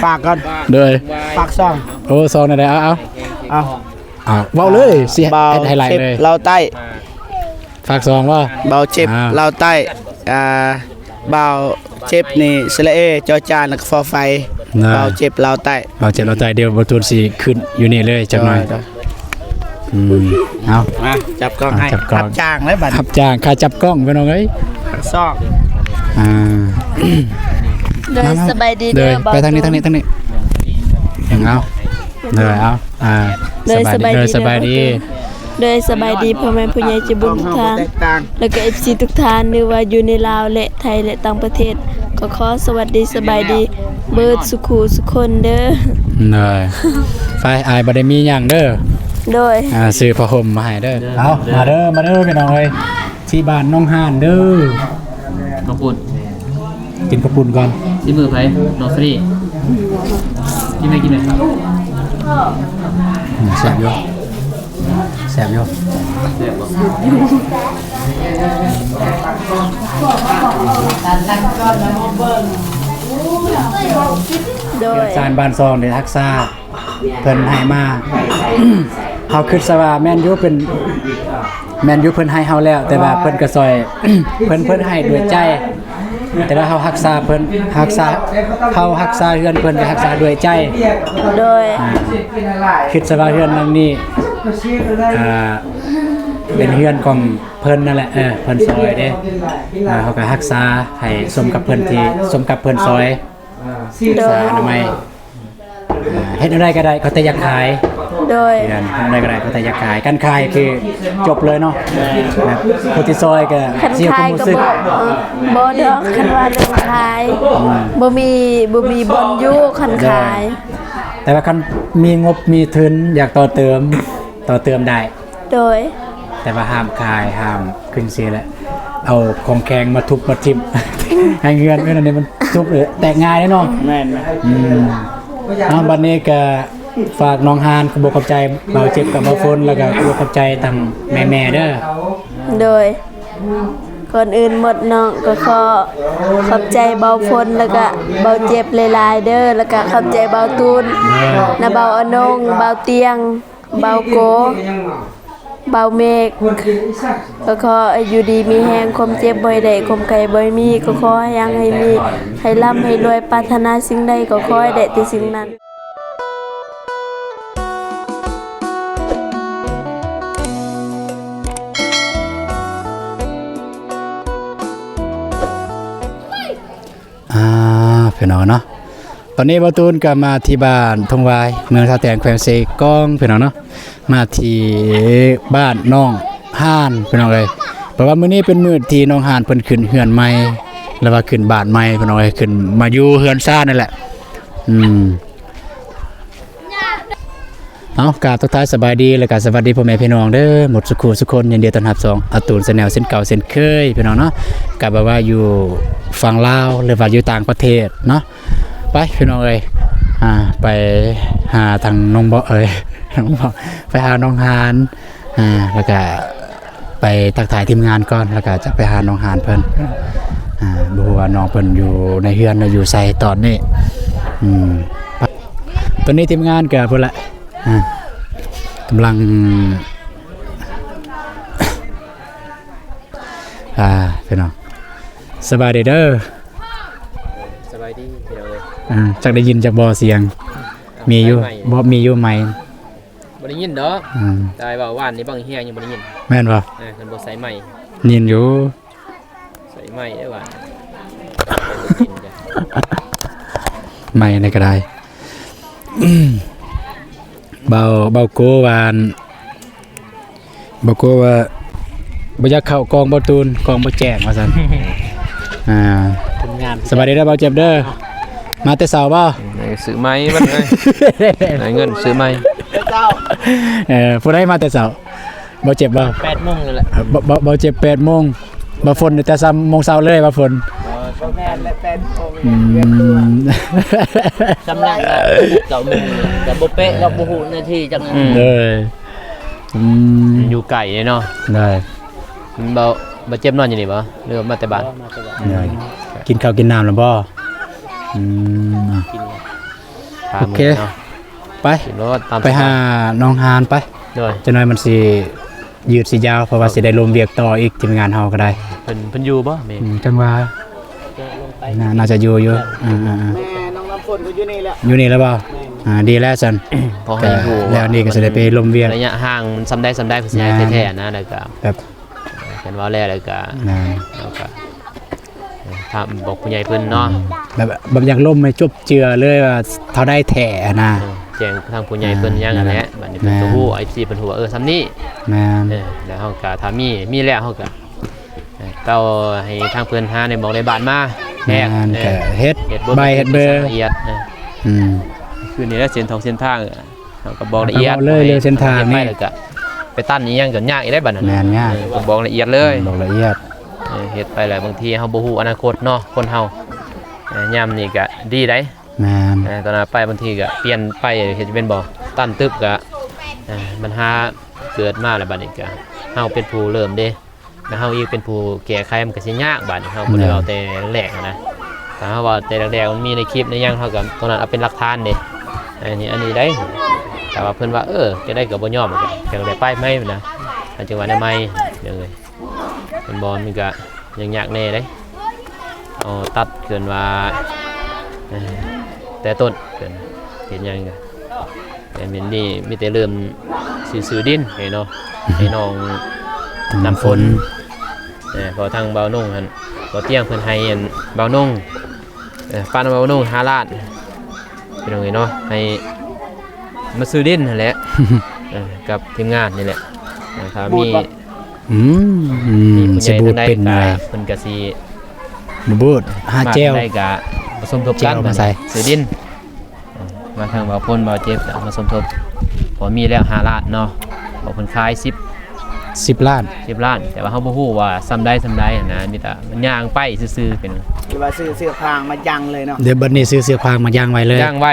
ຝາກກ່ອນ ໂດຍ ຝາກຊ່ອງ ໂອ້ ຊ່ອງແນວໃດ? ເອົາ ເອົາ ເອົາ ເວົ້າເລີຍ ຊິ ເບົາ ເຮັດໄຮໄລເລີຍ ເຈັບລາວໃຕ້ ຝາກຊ່ອງບໍ່? ເບົາເຈັບ ອ່າ ລາວໃຕ້ ອ່າ ເບົາເຈັບນີ້ ສະຫຼະເອ ຈໍຈານ ແລ້ວກໍ ຟອໄຟ ນະ ເບົາເຈັບລາວໃຕ້ ເບົາເຈັບລາວໃຕ້ ດຽວບໍ່ຕູນຊິຂຶ້ນຢູ່ນີ້ເລີຍຈັກໜ້ອຍ ໂດຍ ໂດຍ ອືມ ເອົາ ມາຈັບກ້ອງໃຫ້ ຈັບກ້ອງ ຮັບຈ້າງເລີຍບັດ ຮັບຈ້າງ ຄ່າຈັບກ້ອງພີ່ນ້ອງເອີຍ ຊອກ ອ່າ ໂດຍ ມາ ມາ ສະບາຍດີເດີ ໂດຍ ເບົາ ໄປທາງນີ້ ທາງນີ້ ທາງນີ້ ເອົາ ໂດຍ ເອົາ ອ່າ ໂດຍ ສະບາຍດີ ສະບາຍດີ ໂດຍ ສະບາຍດີ ໂດຍ ສະບາຍດີພໍ່ແມ່ຜູ້ໃຫຍ່ໃຈບຸນທຸກທ່ານ ແລ້ວກໍ ເອັຟຊີ ທຸກທ່ານ ຫຼືວ່າຢູ່ໃນລາວ ແລະ ໄທ ແລະ ຕ່າງປະເທດ ກໍຂໍສະຫວັດດີສະບາຍດີເບິດສຸຂູສຸຄົນເດີ ໂດຍ ໄປ ອ້າຍບໍ່ໄດ້ມີຫຍັງເດີ ໂດຍ ອ່າ ຊື້ຜ້າຫົ່ມມາໃຫ້ເດີ ເອົາ ມາເດີ ມາເດີພີ່ນ້ອງເອີຍ ທີ່ບ້ານໜອງຫານເດີ ເຂົ້າປຸ້ນ ກິນເຂົ້າປຸ້ນກ່ອນ ຊີມືໃຜ ນ້ອງສະລີ ກິນໄດ້ ກິນໄດ້ ອືມ ແຊບຢູ່ ແຊບຢູ່ ແຊບບໍ່ ໂດຍ ເຮືອນຊານບ້ານຊ່ອງໄດ້ຮັກສາ ເພິ່ນໃຫ້ມາ ເຮົາຄິດຊະວ່າແມ່ນຢູ່ເພິ່ນ ແມ່ນຢູ່ເພິ່ນໃຫ້ເຮົາແລ້ວ ແຕ່ວ່າເພິ່ນກໍຊ່ອຍ ເພິ່ນ ເພິ່ນໃຫ້ດ້ວຍໃຈ ແຕ່ວ່າເຮົາຮັກສາເພິ່ນ ຮັກສາ ເຮົາຮັກສາເຮືອນເພິ່ນກໍຮັກສາດ້ວຍໃຈ ໂດຍ ຄິດຊະວ່າເຮືອນຫຼັງນີ້ ອ່າ ເປັນເຮືອນຂອງເພິ່ນນັ້ນແຫຼະ ເອີ ເພິ່ນຊ່ອຍເດ້ ອ່າ ເຮົາກໍຮັກສາໃຫ້ສົມກັບເພິ່ນທີ່ ສົມກັບເພິ່ນຊ່ອຍ ໂດຍ ສາອະນາໄມ ອ່າ ເຮັດແນວໃດກໍໄດ້ ຂໍແຕ່ຢາກຂາຍ ໂດຍ ເຮັດແນວໃດກໍໄດ້ ຂໍແຕ່ຢາກຂາຍ ຄັນຂາຍຄືຈົບເລີຍເນາະ ແບບຜູ້ທີ່ຊ່ອຍກໍ ຄັນຂາຍກໍບໍ່ ເອີ ບໍ່ດອກ ຄັນວ່າເລື່ອງຂາຍ ອືມ ບໍ່ມີ ບໍ່ມີບ່ອນຢູ່ ຄັນຂາຍ ໂດຍ ແຕ່ວ່າຄັນມີງົບມີທຶນ ຢາກຕໍ່ເຕີມ ຕໍ່ເຕີມໄດ້ ໂດຍ ແຕ່ວ່າຫ້າມຂາຍ ຫ້າມຂຶ້ນຊື່ແຫຼະ ເອົາຂອງແຂງມາທຸບມາຖິ້ມ ໃຫ້ເຮືອນເພິ່ນອັນນີ້ມັນທຸບແຕກງ່າຍເດ້ເນາະ ແມ່ນ ອືມ ເອົາ ບັດນີ້ກະຝາກນ້ອງຮານ ຂອບອົກຂອບໃຈບ່າວເຈັບກັບບ່າວຝົນ ແລ້ວກະຂອບອົກຂອບໃຈທັງແມ່ໆເດີ ໂດຍ ກ່ອນອື່ນໝົດນ້ອງກໍຂໍຂອບໃຈບ່າວຝົນ ແລ້ວກະບ່າວເຈັບຫຼາຍໆເດີ ແລ້ວກະຂອບໃຈບ່າວຕູນ ເອີ ນະ ບ່າວອານົງ ບ່າວຕຽງ ບ່າວໂກ ບ່າວເມກ ກໍຂໍໃຫ້ຢູ່ດີມີແຮງ ຄວາມເຈັບບໍ່ໃຫ້ໄດ້ ຄວາມໄຂ້ບໍ່ໃຫ້ມີ ກໍຂໍໃຫ້ຮັ່ງໃຫ້ມີ ໃຫ້ລ່ຳໃຫ້ລວຍ ປາດຖະໜາສິ່ງໃດກໍຂໍໃຫ້ໄດ້ແຕ່ສິ່ງນັ້ນ. ອ່າ ພີ່ນ້ອງເນາະ ຕອນນີ້ບ່າວຕູນກໍມາທີ່ບ້ານທົ່ງຫວາຍ ເມືອງທ່າແຕງ ແຂວງເຊກອງ ພີ່ນ້ອງເນາະ ມາທີ່ບ້ານໜອງຫານ ພີ່ນ້ອງເອີຍ ເພາະວ່າມື້ນີ້ເປັນມື້ທີ່ໜອງຫານເພິ່ນຂຶ້ນເຮືອນໃໝ່ ຫຼືວ່າຂຶ້ນບ້ານໃໝ່ ພີ່ນ້ອງເອີຍ ຂຶ້ນມາຢູ່ເຮືອນຊານນັ້ນແຫຼະ ອືມ. ເອົາ ກາບທັກທາຍສະບາຍດີ ແລະກະສະຫວັດດີພໍ່ແມ່ພີ່ນ້ອງເດີ ໝົດສຸຂູສຸຄົນ ຍິນດີຕ້ອນຮັບຊ່ອງອາຕູນແຊນແນວເຊັ່ນເກົ່າເຊັ່ນເຄີຍ ພີ່ນ້ອງເນາະ ກະບໍ່ວ່າຢູ່ຝັ່ງລາວ ຫຼືວ່າຢູ່ຕ່າງປະເທດເນາະ ໄປພີ່ນ້ອງເອີຍ ອ່າ ໄປຫາທາງນ້ອງເບາະ ເອີຍ ນ້ອງເບາະ ໄປຫານ້ອງຮານ ອ່າ ແລະກະ ໄປທັກທາຍທີມງານກ່ອນ ແລ້ວກໍຈະໄປຫານ້ອງຫານເພິ່ນ ອ່າ ບໍ່ຮູ້ວ່ານ້ອງເພິ່ນຢູ່ໃນເຮືອນ ຫຼື ຢູ່ໃສຕອນນີ້ ອືມ ຕອນນີ້ທີມງານກໍພຸ້ນລະ ອ່າ ກຳລັງ ອ່າ ພີ່ນ້ອງ ສະບາຍດີເດີ ສະບາຍດີພີ່ນ້ອງເອີຍ ອ່າ ຈັກໄດ້ຍິນຈັກບໍ່ສຽງ ມີຢູ່ ບໍ່ ມີຢູ່ໄມ ບໍ່ໄດ້ຍິນດອກ ອືມ ຕາຍເວົ້າວານນີ້ບັງເຮຍຍັງບໍ່ໄດ້ຍິນ ແມ່ນບໍ່? ເອີ ເພິ່ນບໍ່ໃສ່ໄມ ຍິນຢູ່ ໃສ່ໄມເດ້ວ່າ ໄມນີ້ກໍໄດ້ ເບົາ ເບົາໂກວ່າ ບໍ່ກົວວ່າບໍ່ຢາກເຂົ້າກ້ອງບໍ່ຕູນ ກ້ອງບໍ່ແຈ້ງວ່າຊັ້ນ ອ່າ ຄົນງາມ ສະບາຍດີເດີ ເບົາເຈັບເດີ ມາແຕ່ເຊົ້າບໍ່? ເອີ ຊື້ໃໝ່ບັດເອີຍ ໄດ້ເງິນຊື້ໃໝ່ ເອີ ຜູ້ໃດມາແຕ່ເຊົ້າ? ເບົາເຈັບບໍ່? ແປດໂມງນັ້ນແຫຼະ ເອີ ເບົາ ເບົາ ເບົາເຈັບແປດໂມງ ບ່າວຝົນແຕ່ສາມໂມງເຊົ້າເລີຍ ບ່າວຝົນ ບໍ່ແມ່ນແຫຼະ ແປດໂມງ ອືມ ສຳລັບເກົ້າໂມງ ແຕ່ບໍ່ເປະ ກໍບໍ່ຮູ້ນາທີຈັກນັ້ນ ອືມ ເອີ ອືມ ຢູ່ໄກເດ້ເນາະ ໄດ້ ມັນບໍ່ ບໍ່ເຈັບນອນຢູ່ນີ້ບໍ່ ຫຼືວ່າມາແຕ່ບ້ານ? ມາແຕ່ບ້ານ ໄດ້ ກິນເຂົ້າກິນນ້ຳແລ້ວບໍ່? ອືມ ກິນແລ້ວ ໂອເຄ ໄປ ໄປຫານ້ອງຮານໄປ. ໂດຍ ຈັກໜ້ອຍມັນຊິຍືດຊິຍາວ ເພາະວ່າຊິໄດ້ລົມວຽກຕໍ່ອີກ ທີມງານເຮົາກໍໄດ້. ເພິ່ນ ເພິ່ນຢູ່ບໍ່ແມ່? ອືມ ຈັ່ງວ່າ ໜ້າ ໜ້າຈະຢູ່ຢູ່. ອືມໆໆ ແມ່ນ້ອງນ້ຳຝົນກໍຢູ່ນີ້ແຫຼະ ຢູ່ນີ້ແລ້ວບໍ່? ແມ່ນ ອ່າ ດີແລ້ວຊັ້ນ ພໍໃຫ້ຮູ້ ແລ້ວນີ້ກໍຊິໄດ້ໄປລົມວຽກ ໄລຍະຫ່າງມັນສ່ຳໃດສ່ຳໃດ ເພິ່ນຊິໃຫ້ແທ້ໆນະ ແລ້ວກໍແບບ ເພິ່ນເວົ້າແລ້ວ ແລ້ວກໍ ແມ່ນ ເຮົາກໍ ເອີ ຖາມບອກຜູ້ໃຫຍ່ເພິ່ນເນາະ. ອືມ ແບບ ແບບຢາກລົມໃຫ້ຈົບເຈື່ອເລີຍວ່າເທົ່າໃດແທ້ຫັ້ນນະ. ເອີ ແຈ້ງທາງຜູ້ໃຫຍ່ເພິ່ນ ອ່າ ຫຍັງຫັ້ນແຫຼະ. ແມ່ນ ບັດນີ້ເພິ່ນກໍຮູ້ ເອັຟຊີເພິ່ນຮູ້ວ່າ ເອີ ສ່ຳນີ້. ແມ່ນ ເອີ ແລ້ວເຮົາກໍຖ້າມີ ມີແລ້ວເຮົາກໍ ເອີ ຕໍ່ໃຫ້ທາງເພິ່ນຫາໃນໝອກໃນບາດມາແທກ. ແມ່ນ ເອີ ກໍເຮັດ ເຮັດໃບເຮັດເບີ ລະອຽດ. ເອີ ອືມ ຄືນີ້ແຫຼະ ເສັ້ນທອງເສັ້ນທາງ ເຮົາກໍບອກລະອຽດ ເວົ້າເລີຍ ເລື່ອງເສັ້ນທາງນີ້ ເຮົາເຮັດໄປແລ້ວກໍໄປຕັນອີ່ຫຍັງກໍຍາກອີກໄດ໋ບັດນັ້ນ. ແມ່ນ ຍາກ ເອີ ກໍບອກລະອຽດເລີຍ ອືມ ບອກລະອຽດ. ເອີ ເຮັດໄປແລ້ວ ບາງທີເຮົາບໍ່ຮູ້ອະນາຄົດເນາະ ຄົນເຮົາ. ເອີ ຍາມນີ້ກໍດີໄດ໋. ແມ່ນ ເອີ ຕອນໜ້າໄປ ບາງທີກໍປ່ຽນໄປ ເຮັດແມ່ນບໍ່ ຕັນຕຶບກໍ ເອີ ບັນຫາເກີດມາແລ້ວ ບັດນີ້ກໍເຮົາເປັນຜູ້ເລີ່ມເດ້ ແລ້ວເຮົາອີກເປັນຜູ້ແກ້ໄຂ ມັນກໍຊິຍາກ. ບາດນີ້ເຮົາບໍ່ໄດ້ເວົ້າແຕ່ແລກໆນະ ຖ້າເຮົາເວົ້າແຕ່ແລກໆ ມັນມີໃນຄລິບໃນຫຍັງ ເຮົາກໍຕົງນັ້ນເອົາເປັນຫຼັກຖານເດ້. ອັນນີ້ ອັນນີ້ໄດ້ ແຕ່ວ່າເພິ່ນວ່າ ເອີ ຈັ່ງໃດກໍບໍ່ຍອມ ກໍໄດ້ໄປໃໝນະ ອັນຈັ່ງວ່າແນວໃໝ່ເດີ. ແມ່ນບໍ່ ມັນກໍຍັງຍາກແດ່ເດ້ ເອົາຕັດເກີນວ່າ ເອີ ແຕ່ຕົ້ນເກີນ ເຮັດຫຍັງກໍ ແຕ່ເປັນນີ້ມີແຕ່ເລີ່ມຊື້ ຊື້ດິນໃຫ້ເນາະ ໃຫ້ນ້ອງນ້ຳຝົນ. ເອີ ເພາະທາງບ່າວນົງຫັ້ນ ບໍ່ຕຽງເພິ່ນໃຫ້ອັນບ່າວນົງ ເອີ ປານບ່າວນົງຫ້າລ້ານ ພີ່ນ້ອງເອີຍເນາະ ໃຫ້ມາຊື້ດິນຫັ້ນແຫຼະ ເອີ ກັບທີມງານນີ້ແຫຼະ. ເອີ ຖ້າມີ ອືມ ຊິບູດເປັນໄດ ເພິ່ນກໍຊິ ບໍ່ບູດ ຫາແຈ່ວ ໄດ້ກໍມາສົມທົບກັນ ແຈ່ວມາໃສ່ ຊື້ດິນ. ເອີ ມາທາງບ່າວພົນ ບ່າວເຈັບກໍມາສົມທົບ ເພາະມີແລ້ວຫ້າລ້ານເນາະ ເພາະເພິ່ນຂາຍສິບ ສິບລ້ານ ສິບລ້ານ ແຕ່ວ່າເຮົາບໍ່ຮູ້ວ່າສ່ຳໃດສ່ຳໃດຫັ້ນນະ ມີແຕ່ມັນຍ່າງໄປຊື່ໆ ເປັນ ຫຼືວ່າຊື້ເຊືອກຟາງມາຍັງເລີຍເນາະ. ດຽວບັດນີ້ຊື້ເຊືອກຟາງມາຍັງໄວ້ເລີຍ ຍັງໄວ້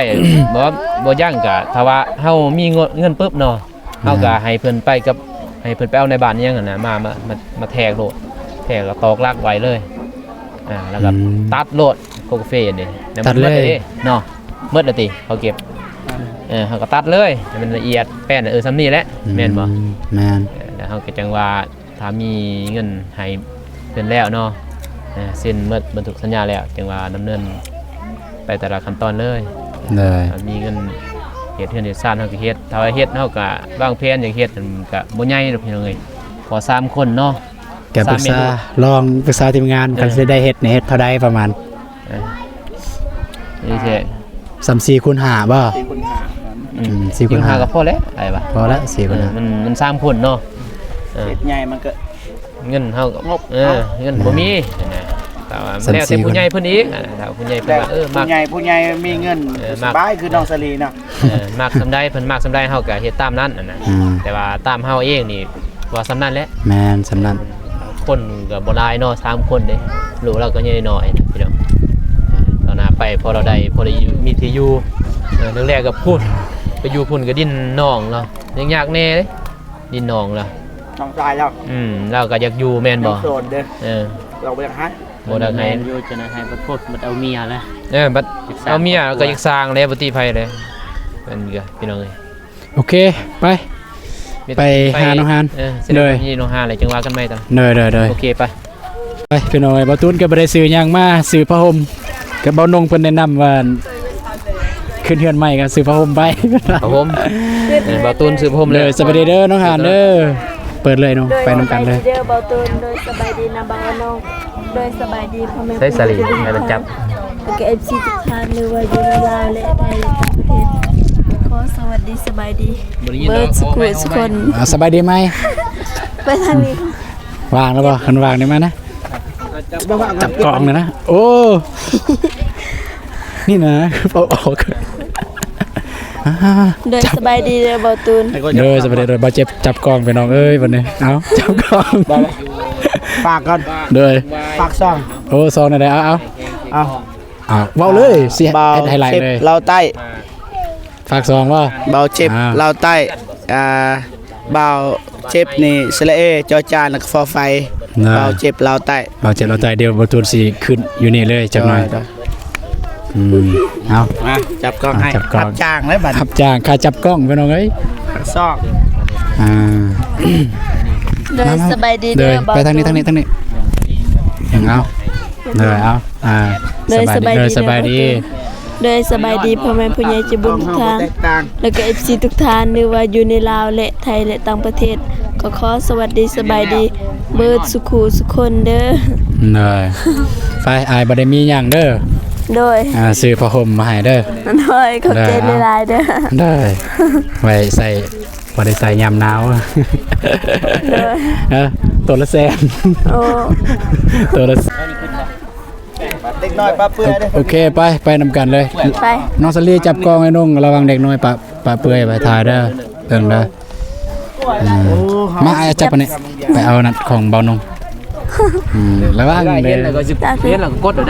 ບໍ່ ບໍ່ຍັງກໍຖ້າວ່າເຮົາມີເງິນປຶບເນາະ ເຮົາກໍໃຫ້ເພິ່ນໄປກັບ ໃຫ້ເພິ່ນໄປເອົາໃນບ້ານອີ່ຫຍັງຫັ້ນນະ ມາ ມາ ມາ ມາແທກໂລດ ແທກແລ້ວຕອກຫຼັກໄວ້ເລີຍ ອ່າ ແລ້ວກໍ ອືມ ຕັດໂລດ ໂຄກາເຟນີ້ ແລ້ວມັນໝົດເດ້ເນາະ ໝົດແລ້ວຕິ ເຂົາເກັບ ເອີ ເຮົາກໍຕັດເລີຍໃຫ້ມັນລະອຽດແປ້ນ ເອີ ສ່ຳນີ້ແຫຼະ ອືມ ແມ່ນບໍ່? ແມ່ນ ເອີ ແລ້ວເຮົາກໍຈັ່ງວ່າ ຖ້າມີເງິນໃຫ້ເພິ່ນແລ້ວເນາະ ເອີ ເຊັນໝົດບັນທຶກສັນຍາແລ້ວ ຈັ່ງວ່າດຳເນີນໄປແຕ່ລະຂັ້ນຕອນເລີຍ. ໂດຍ ຖ້າມີເງິນເຮັດເຮືອນເຮັດຊານເຮົາກໍເຮັດ ຖ້າວ່າເຮັດເຮົາກໍວາງແຜນຢາກເຮັດ ມັນກໍບໍ່ໃຫຍ່ດອກພີ່ນ້ອງເອີຍ ເພາະສາມຄົນເນາະ ກໍປຶກສາ ສາມເມນູ ລອງປຶກສາທີມງານ ເອີ ຄັນຊິໄດ້ເຮັດນີ້ເຮັດເທົ່າໃດປະມານ? ເອີ ນີ້ແທ້ ສາມສີ່ຄູນຫ້າບໍ່? ສີ່ຄູນຫ້າ ອືມ ສີ່ຄູນຫ້າ ສີ່ຄູນຫ້າກໍພໍແລ້ວ ໄດ້ປະ? ພໍແລ້ວ ສີ່ຄູນຫ້າ ເອີ ມັນ ມັນສາມຄົນເນາະ ເອີ ເຮັດໃຫຍ່ມັນກໍ ເງິນເຮົາກໍ ງົບ ເອີ ເນາະ ເງິນບໍ່ມີ ເອີ ແຕ່ວ່າ ສາມສີ່ ແລ້ວແຕ່ຜູ້ໃຫຍ່ເພິ່ນອີກ ອ່າ ຖ້າຜູ້ໃຫຍ່ເພິ່ນວ່າ ເອີ ມັກ ຜູ້ໃຫຍ່ ຜູ້ໃຫຍ່ມີເງິນ ເອີ ສະບາຍ ຄືນ້ອງສາລີເນາະ ເອີ ມັກສ່ຳໃດ ເພິ່ນມັກສ່ຳໃດ ເຮົາກໍເຮັດຕາມນັ້ນຫັ້ນນະ ອືມ ແຕ່ວ່າຕາມເຮົາເອງນີ້ ວ່າສ່ຳນັ້ນແຫຼະ ແມ່ນ ສ່ຳນັ້ນ ຄົນກໍບໍ່ຫຼາຍເນາະ ສາມຄົນເດ້ ລູກລາວກໍຍັງນ້ອຍໆ ພີ່ນ້ອງ ຕໍ່ໜ້າໄປພໍລາວໄດ້ ພໍໄດ້ຢູ່ ມີທີ່ຢູ່ ເອີ ແລກໆກໍພຸ້ນ ໄປຢູ່ພຸ້ນກໍດິນນ້ອງລາວ ຍັງຍາກແດ່ເດ້ ດິນນ້ອງລາວ ນ້ອງຊາຍລາວ ອືມ ລາວກໍຢາກຢູ່ແມ່ນບໍ່? ຍັງໂສດເດ້ ເອີ ລາວບໍ່ຢາກໃຫ້ ບໍ່ຢາກໃຫ້ ແມ່ນຢູ່ ຈັ່ງໃດໃຫ້ບັດພຸດ ບັດເອົາເມຍແລ້ວ ເອີ ບັດເອົາເມຍກໍຢາກສ້າງແລ້ວ ບໍ່ຕິໃຜເດ້ ເພິ່ນກໍ ພີ່ນ້ອງເອີຍ ໂອເຄ ໄປ ໄປ ໄປຫານ້ອງຮານ ເອີ ໂດຍ ນີ້ນ້ອງຮານແລ້ວ ຈັ່ງວ່າກັນໃໝ່ຕອນ ໂດຍໆໆ ໂອເຄ ໄປ ໄປ ພີ່ນ້ອງເອີຍ ບ່າວຕູນກໍບໍ່ໄດ້ຊື້ຫຍັງມາ ຊື້ຜ້າຫົ່ມ ກັບບ່າວນົງເພິ່ນແນະນຳວ່າ ຂຶ້ນເຮືອນໃໝ່ກໍຊື້ຜ້າຫົ່ມໄປ ຜ້າຫົ່ມ ເອີ ບ່າວຕູນຊື້ຜ້າຫົ່ມເລີຍ ໂດຍ ສະບາຍດີເດີນ້ອງຮານເດີ ເປີດເລີຍເນາະ ໂດຍ ໄປນຳກັນເລີຍ ສະບາຍດີເດີບ່າວຕູນ ໂດຍ ສະບາຍດີນ້າບ່າວນ້ອງ ໂດຍ ສະບາຍດີພໍ່ແມ່ ໃຊ້ສາລີໃຫ້ມັນຈັບ ແລ້ວກໍເອັຟຊີທຸກທ່ານ ຫຼືວ່າຢູ່ໃນລາວ ແລະ ໃນຕ່າງປະເທດ ຂໍສະຫວັດດີ ສະບາຍດີ ບໍ່ໄດ້ຍິນ ເບິດ ເນາະ ສຸຂູສຸຄົນ ອ່າ ສະບາຍດີໃໝ່ ໄປທາງນີ້ ວາງແລ້ວບໍ່? ຄັນວາງໄດ້ມານະ ຈັບກ້ອງເລີຍນະ ໂອ້ ນີ້ນະ ເອົາອອກ ໂດຍ ສະບາຍດີເດີບ່າວຕູນ ໂດຍ ສະບາຍດີ ໂດຍ ບ່າວເຈັບຈັບກ້ອງ ພີ່ນ້ອງເອີຍ ບັດນີ້ ເອົາ ຈັບກ້ອງ ຝາກກ່ອນ ໂດຍ ຝາກຊ່ອງ ໂອ້ ຊ່ອງແນວໃດ ເອົາ ເອົາ ເອົາ ເວົ້າເລີຍ ອ່າ ຊິ ເຮັດໃຫ້ຫຼາຍເລີຍ ບ່າວເຈັບລາວໃຕ້ ຝາກຊ່ອງບໍ່? ບ່າວເຈັບ ອ່າ ລາວໃຕ້ ອ່າ ບ່າວເຈັບນີ້ ສະຫຼະເອ ຈໍຈານ ແລ້ວກໍ ພໍໄຟ ນະ ບ່າວເຈັບລາວໃຕ້ ບ່າວເຈັບລາວໃຕ້ ດຽວບ່າວຕູນຊິຂຶ້ນຢູ່ນີ້ເລີຍຈັກໜ້ອຍ ໂດຍ ໂດຍ ອືມ ເອົາ ມາຈັບກ້ອງໃຫ້ ຈັບກ້ອງ ຮັບຈ້າງແລ້ວບັດ ຮັບຈ້າງ ຄ່າຈັບກ້ອງ ພີ່ນ້ອງເອີຍ ສອງ ອ່າ ໂດຍ ມາໆ ສະບາຍດີເດີ ເດີ ໄປທາງນີ້ ທາງນີ້ ທາງນີ້ ເອົາ ເດີ ເອົາ ອ່າ ໂດຍ ສະບາຍດີ ສະບາຍດີ ເດີ ສະບາຍດີ ໂດຍ ສະບາຍດີພໍ່ແມ່ຜູ້ໃຫຍ່ໃຈບຸນທຸກທ່ານ ແລ້ວກໍເອັຟຊີທຸກທ່ານ ຫຼືວ່າຢູ່ໃນລາວ ແລະ ໄທ ແລະ ຕ່າງປະເທດ ກໍຂໍສະຫວັດດີສະບາຍດີເບິດສຸຂູສຸຄົນເດີ. ໂດຍ ໄປ ອ້າຍບໍ່ໄດ້ມີຫຍັງເດີ. ໂດຍ ອ່າ ຊື້ຜ້າຫົ່ມມາໃຫ້ເດີ. ໂດຍ ຂອບໃຈ ໂດຍ ຫຼາຍໆເດີ. ໂດຍ ໄວ້ໃສ່ ພໍໄດ້ໃສ່ຍາມໜາວ. ໂດຍ ເອີ ໂຕລະແສນ. ໂອ້ ໂຕລະ ເດັກນ້ອຍປະເປືອຍເດີ. ໂອເຄ ໄປ ໄປນຳກັນເລີຍ. ໄປ ນ້ອງສາລີຈັບກ້ອງໃຫ້ນ້ອງ ລະວັງເດັກນ້ອຍປະ ປະເປືອຍໄປ ຖ່າຍເດີ ເບິ່ງເດີ. ອ່າ ໂອ້ ມາ ອ້າຍຈັບອັນນີ້ ໄປເອົານັ້ນຂອງເບົານົງ. ອືມ ລະວັງເດີ ເຫັນແລ້ວກໍຊິ ເຫັນແລ້ວກໍກົດເດີ.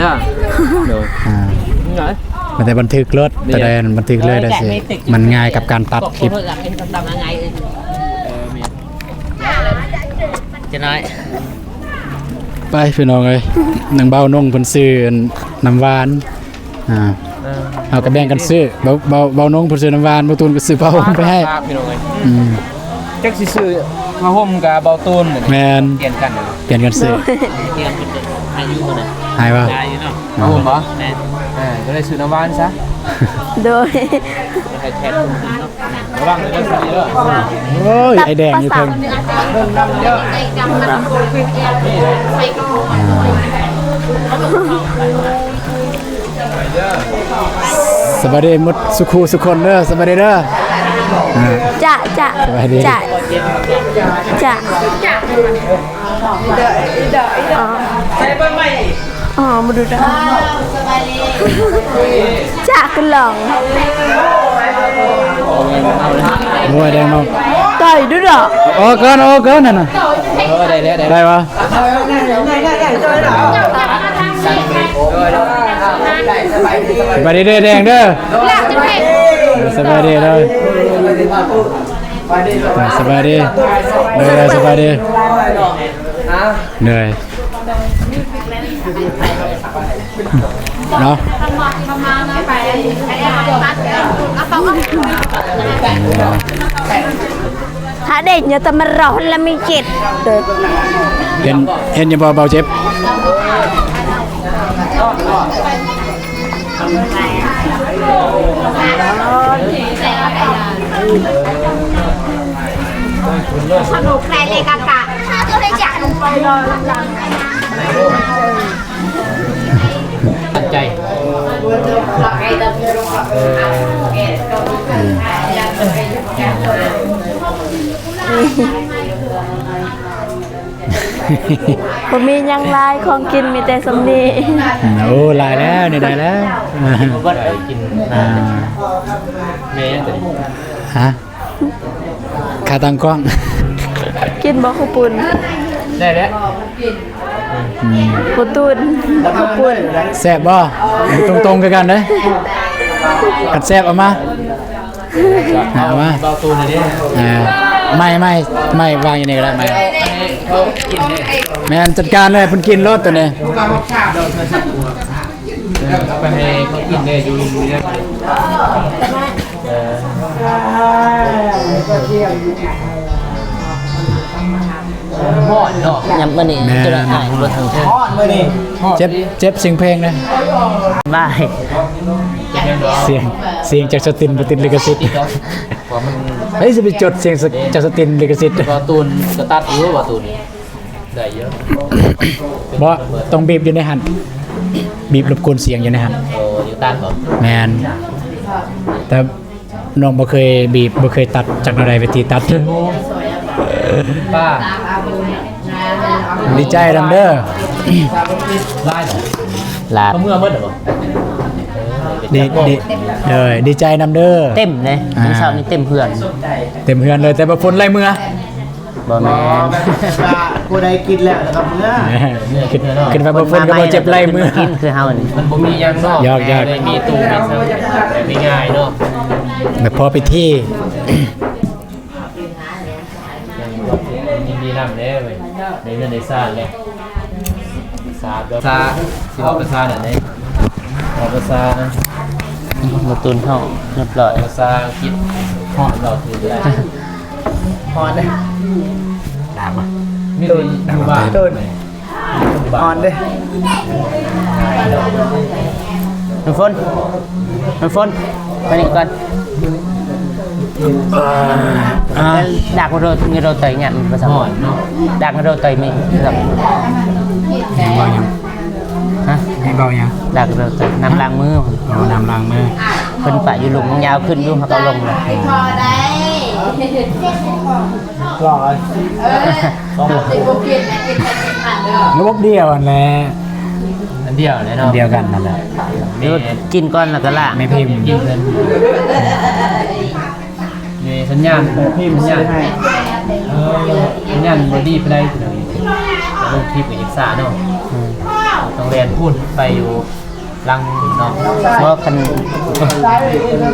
ໂດຍ ອ່າ ມັນແຕ່ບັນທຶກລົດ ແຕ່ໃດບັນທຶກເລີຍ ໄດ້ຊິ ມັນງ່າຍກັບການຕັດຄລິບ. ຈະນ້ອຍ ໄປພີ່ນ້ອງເອີຍ ນາງເບົານົງເພິ່ນຊື້ອັນ ນ້ຳຫວານ ອ່າ ເອີ ເຮົາກໍແບ່ງກັນຊື້ ເບົາ ເບົາ ເບົານົງເພິ່ນຊື້ນ້ຳຫວານ ເບົາຕູນກໍຊື້ຜ້າຫົ່ມໄປໃຫ້ ພີ່ນ້ອງເອີຍ. ອືມ ຈັກຊິຊື້ຜ້າຫົ່ມກັບເບົາຕູນ. ແມ່ນ ປ່ຽນກັນ ປ່ຽນກັນຊື້. ໂດຍ ໃຫ້ຢູ່ບໍ່ນະ? ໃຫ້ບໍ່? ໃຫ້ຢູ່ເນາະ ຜ້າຫົ່ມບໍ່? ແມ່ນ ອ່າ ກໍເລີຍຊື້ນ້ຳຫວານຊະ. ໂດຍ ໃຫ້ແທນເນາະ. ລະວັງເດີ ໂອ້ຍ ໄອ້ແດງຢູ່ເທິງ. ສະບາຍດີໝົດສຸຂູສຸຄົນເດີ. ສະບາຍດີເດີ. ຈະ ຈະ ສະບາຍດີ ຈະ ຈະ ອໍ. ອໍ ມາດູດາ ຈາກກະຫຼອງ. ໂອ້ຍ ແດງເນາະ ໄດ້ດູດາ. ອອກກ່ອນ ອອກກ່ອນນັ້ນນະ. ເອີ ໄດ້ແລ້ວ ໄດ້ ໄດ້ບໍ່? ສະບາຍດີເດີ ແດງເດີ. ສະບາຍດີເດີ. ສະບາຍດີ ເດີ ສະບາຍດີ ເດີ. ເນາະ ພະເດຊຍະຕະມະຣອນລະມີຈິດ. ເຫັນ ເຫັນຢູ່ບໍ່ ເບົາເຈັບ? ສະໜຸກໃນເລກະກະ ຕັ້ງໃຈ. ບໍ່ມີຫຍັງຫຼາຍ ຂອງກິນມີແຕ່ສ່ຳນີ້. ໂອ້ ຫຼາຍແລ້ວ ນີ້ໄດ້ແລ້ວ. ກິນ ອ່າ ແມ່ຫຍັງຕົວນີ້? ຮະ? ຂາຕັ້ງກ້ອງ. ກິນບໍ່ເຂົ້າປຸ້ນ? ໄດ້ແລ້ວ. ອືມ ເຂົ້າຕຸ້ນ ເຂົ້າປຸ້ນ. ແຊບບໍ່? ຕົງໆຄືກັນເດ້. ຄັນແຊບເອົາມາ ເອົາມາ. ເບົາຕູນນີ້ເດ້. ອ່າ ໄມ້ ໄມ້ ໄມ້ວາງຢູ່ນີ້ກໍໄດ້ ໄມ້. ແມ່ນ ຈັດການເລີຍ ເພິ່ນກິນໂລດຕົວນີ້. ເອີ ເອົາໄປໃຫ້ເຂົາກິນແດ່ ຢູ່ໂຮງຮຽນ. ເອີ ຮ້ອນເນາະ ຍາມມື້ນີ້. ແມ່ນ ຈະໄດ້ອ້າຍບໍ່ທັນເທີ້ນ. ຮ້ອນມື້ນີ້. ເຈັບ ເຈັບສຽງເພງເດ້. ບາຍ ສຽງ ສຽງຈາກສະຕິນບໍ່ຕິດລິຂະສິດ. ເອີ ຊິໄປຈົດສຽງຈາກສະຕິນລິຂະສິດ. ເບົາຕູນກໍຕັດຢູ່ ເບົາຕູນ. ໄດ້ຢູ່. ບໍ່ ຕ້ອງບີບຢູ່ໃນຫັ້ນ ບີບລົບກວນສຽງຢູ່ໃນຫັ້ນ. ໂອ້ ຢູ່ຕັດບໍ່? ແມ່ນ ແຕ່ນ້ອງບໍ່ເຄີຍບີບ ບໍ່ເຄີຍຕັດ ຈັກແນວໃດວິທີຕັດ. ປ້າ ດີໃຈນຳເດີ. ຫຼາຍບໍ່? ຫຼາຍ. ເອົາເມືອໝົດແລ້ວບໍ່? ດີ ດີ ເອີ ດີໃຈນຳເດີ. ເຕັມເດ້ ອ່າ ມື້ເຊົ້ານີ້ເຕັມເຮືອນ ເຕັມເຮືອນເລີຍ ແຕ່ວ່າຝົນໄລ່ເມືອ. ບໍ່ແມ່ນ ບໍ່ແມ່ນວ່າຜູ້ໃດກິນແລ້ວ ແລ້ວກໍເມືອ. ຄິດ ຄິດວ່າບໍ່ຝົນກໍບໍ່ເຈັບໄລ່ເມືອ ກິນຄືເຮົານີ້. ມັນບໍ່ມີຫຍັງເນາະ. ຢອກໆ ມີຕູ້ມີສັງ ແບບງ່າຍໆເນາະ ແບບພໍພິທີ. ຍິນດີນຳເດ້ເວີຍ ໄດ້ເຮືອນໄດ້ຊານແລ້ວ. ສາທຸ ສາ ຊິເວົ້າພາສານັ້ນເດ້. ເວົ້າພາສາ ບໍ່ຕຸນເຮົາຮຽບຮ້ອຍ ເວົ້າພາສາອັງກິດຮອດ ເວົ້າຖືກແລ້ວ ຮອດເດ້ ດາບບໍ່? ມີແຕ່ຢູ່ບ້ານ ຮອດເດ້ ນ້ຳຝົນ ນ້ຳຝົນ ໄປນີ້ກ່ອນ ອ່າ ດາກໂຣ ເງິນໂຣເຕີຍຫຍັງພາສາ ຮອດເນາະ ດາກເງິນໂຣເຕີຍມີ ເວົ້າຫຍັງ? ຮະ ໃຫ້ເວົ້າຫຍັງ? ດາກໂຣເຕີຍ ນ້ຳລ້າງມື ອໍ ນ້ຳລ້າງມື ເພິ່ນປະຢູ່ລຸ່ມ ມັນຍາວຂຶ້ນຢູ່ ເຮົາກໍລົງແລ້ວ ຫຼາຍ ລະບົບດຽວຫັ້ນແຫຼະ ອັນດຽວແຫຼະເນາະ ອັນດຽວກັນຫັ້ນແຫຼະ ແມ່ ກິນກ່ອນແລ້ວກໍລ້າງ ແມ່ພິມ ກິນເພິ່ນ ນີ້ສັນຍານ ແມ່ພິມ ສັນຍານ ເອີ ສັນຍານບໍ່ດີປານໃດ ລົງຄລິບກໍຍັງຊ້າເນາະ ອືມ ຕ້ອງແລ່ນພຸ້ນໄປຢູ່ ຫຼັງເນາະ ບໍ່ ຄັນ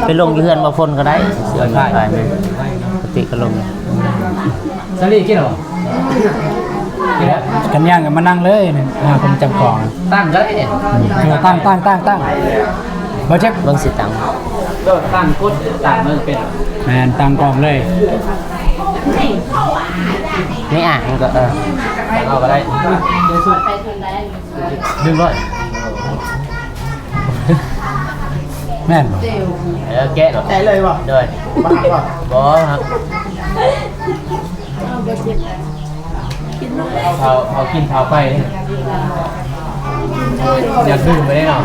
ໄປລົງຢູ່ເຮືອນບໍ່ຝົນກໍໄດ້ ເຮືອນໄປແມ່ນ ປົກກະຕິກໍລົງ ສາລີກິນແລ້ວບໍ່? ກິນແລ້ວ ຄັນຍ່າງກໍມານັ່ງເລີຍ ອ່າ ຄົນຈັບຂອງ ຕັ້ງກໍໄດ້ນີ້ ເອີ ຕັ້ງ ຕັ້ງ ຕັ້ງ ຕັ້ງ ບໍ່ເຈັບ ເບິ່ງຊິຕັ້ງ ຕັ້ງກົດ ຕັ້ງເບິ່ງເປັນ ແມ່ນ ຕັ້ງກ້ອງເລີຍ ນີ້ ອ່າ ມັນກໍ ເອີ ເອົາກໍໄດ້ ດຶງໄວ້ ແມ່ນບໍ່? ເອີ ແກະໂລດ ແກະເລີຍບໍ່? ໂດຍ ບໍ່ຫັກບໍ່? ບໍ່ຫັກ ເອົາ ເອົາກິນເຂົ້າໄປ ຢາກດື່ມໄປເດ້ເນາະ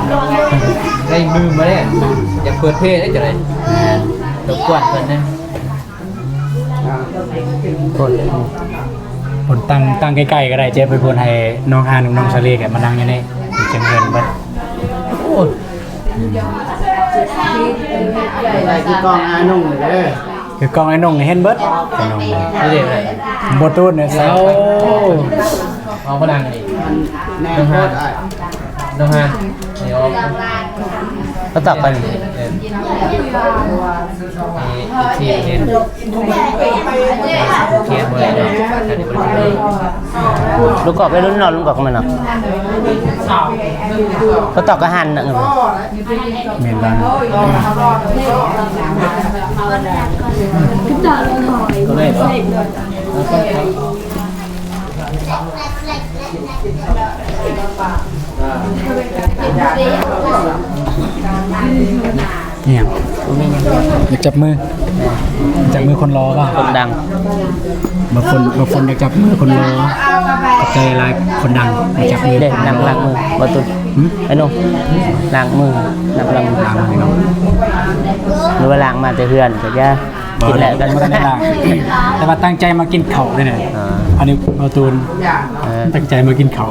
ໄດ້ດື່ມໄປເດ້ ຢາກເປີດເພງໄດ້ຈັ່ງໃດ ແມ່ນ ລົບກວນເພິ່ນເດ້ ໂອ້ຍ ພຸ້ນຕັ້ງ ຕັ້ງໃກ້ໆກໍໄດ້ ເຈັບໄປພຸ້ນ ໃຫ້ນ້ອງຮານກັບນ້ອງສາລີກັນມານັ່ງຢູ່ນີ້ ຈັງເຫັນເບິດ ໂອ້ຍ ໄດ້ຄືກ້ອງອ້າຍໜຸ່ງເດີ ຄືກ້ອງອ້າຍໜຸ່ງເຫັນເບິດ ອ້າຍໜຸ່ງ ນີ້ເດ້ ບໍ່ຕູນເດ້ ເອົາ ເອົາມານັ່ງນີ້ ແນ່ນໂພດອ້າຍ ນ້ອງຮານ ນີ້ອອກ ມາຕອກກັນ ເອີ ລູກກອກໄປລຸ້ນເນາະ ລຸ້ນກອກມັນເນາະ ກໍຕອກກະຫັນນະ ແມ່ນບໍ່? ອີ່ຫຍັງ? ບໍ່ມີຫຍັງ ຢາກຈັບມື ຈັບມືຄົນຫຼໍ່ບໍ່? ຄົນດັງ ບໍ່ຝົນ ບໍ່ຝົນຢາກຈັບມືຄົນຫຼໍ່ ຂອບໃຈຫຼາຍຄົນດັງ ຢາກຈັບມື ເດ້ ລ້າງ ລ້າງມື ບໍ່ຕຸນ ຫຶ? ໄອ້ໜຸ່ມ ລ້າງມື ນ້ຳລ້າງມື ລ້າງມືເນາະ ຫຼືວ່າລ້າງມາແຕ່ເຮືອນກໍຢ່າ ບໍ່ ກິນແລ້ວກັນ ບໍ່ໄດ້ລ້າງ ແຕ່ວ່າຕັ້ງໃຈມາກິນເຂົ້າເດ້ນີ້ ອ່າ ອັນນີ້ບໍ່ຕູນ ເອີ ຕັ້ງໃຈມາກິນເຂົ້າ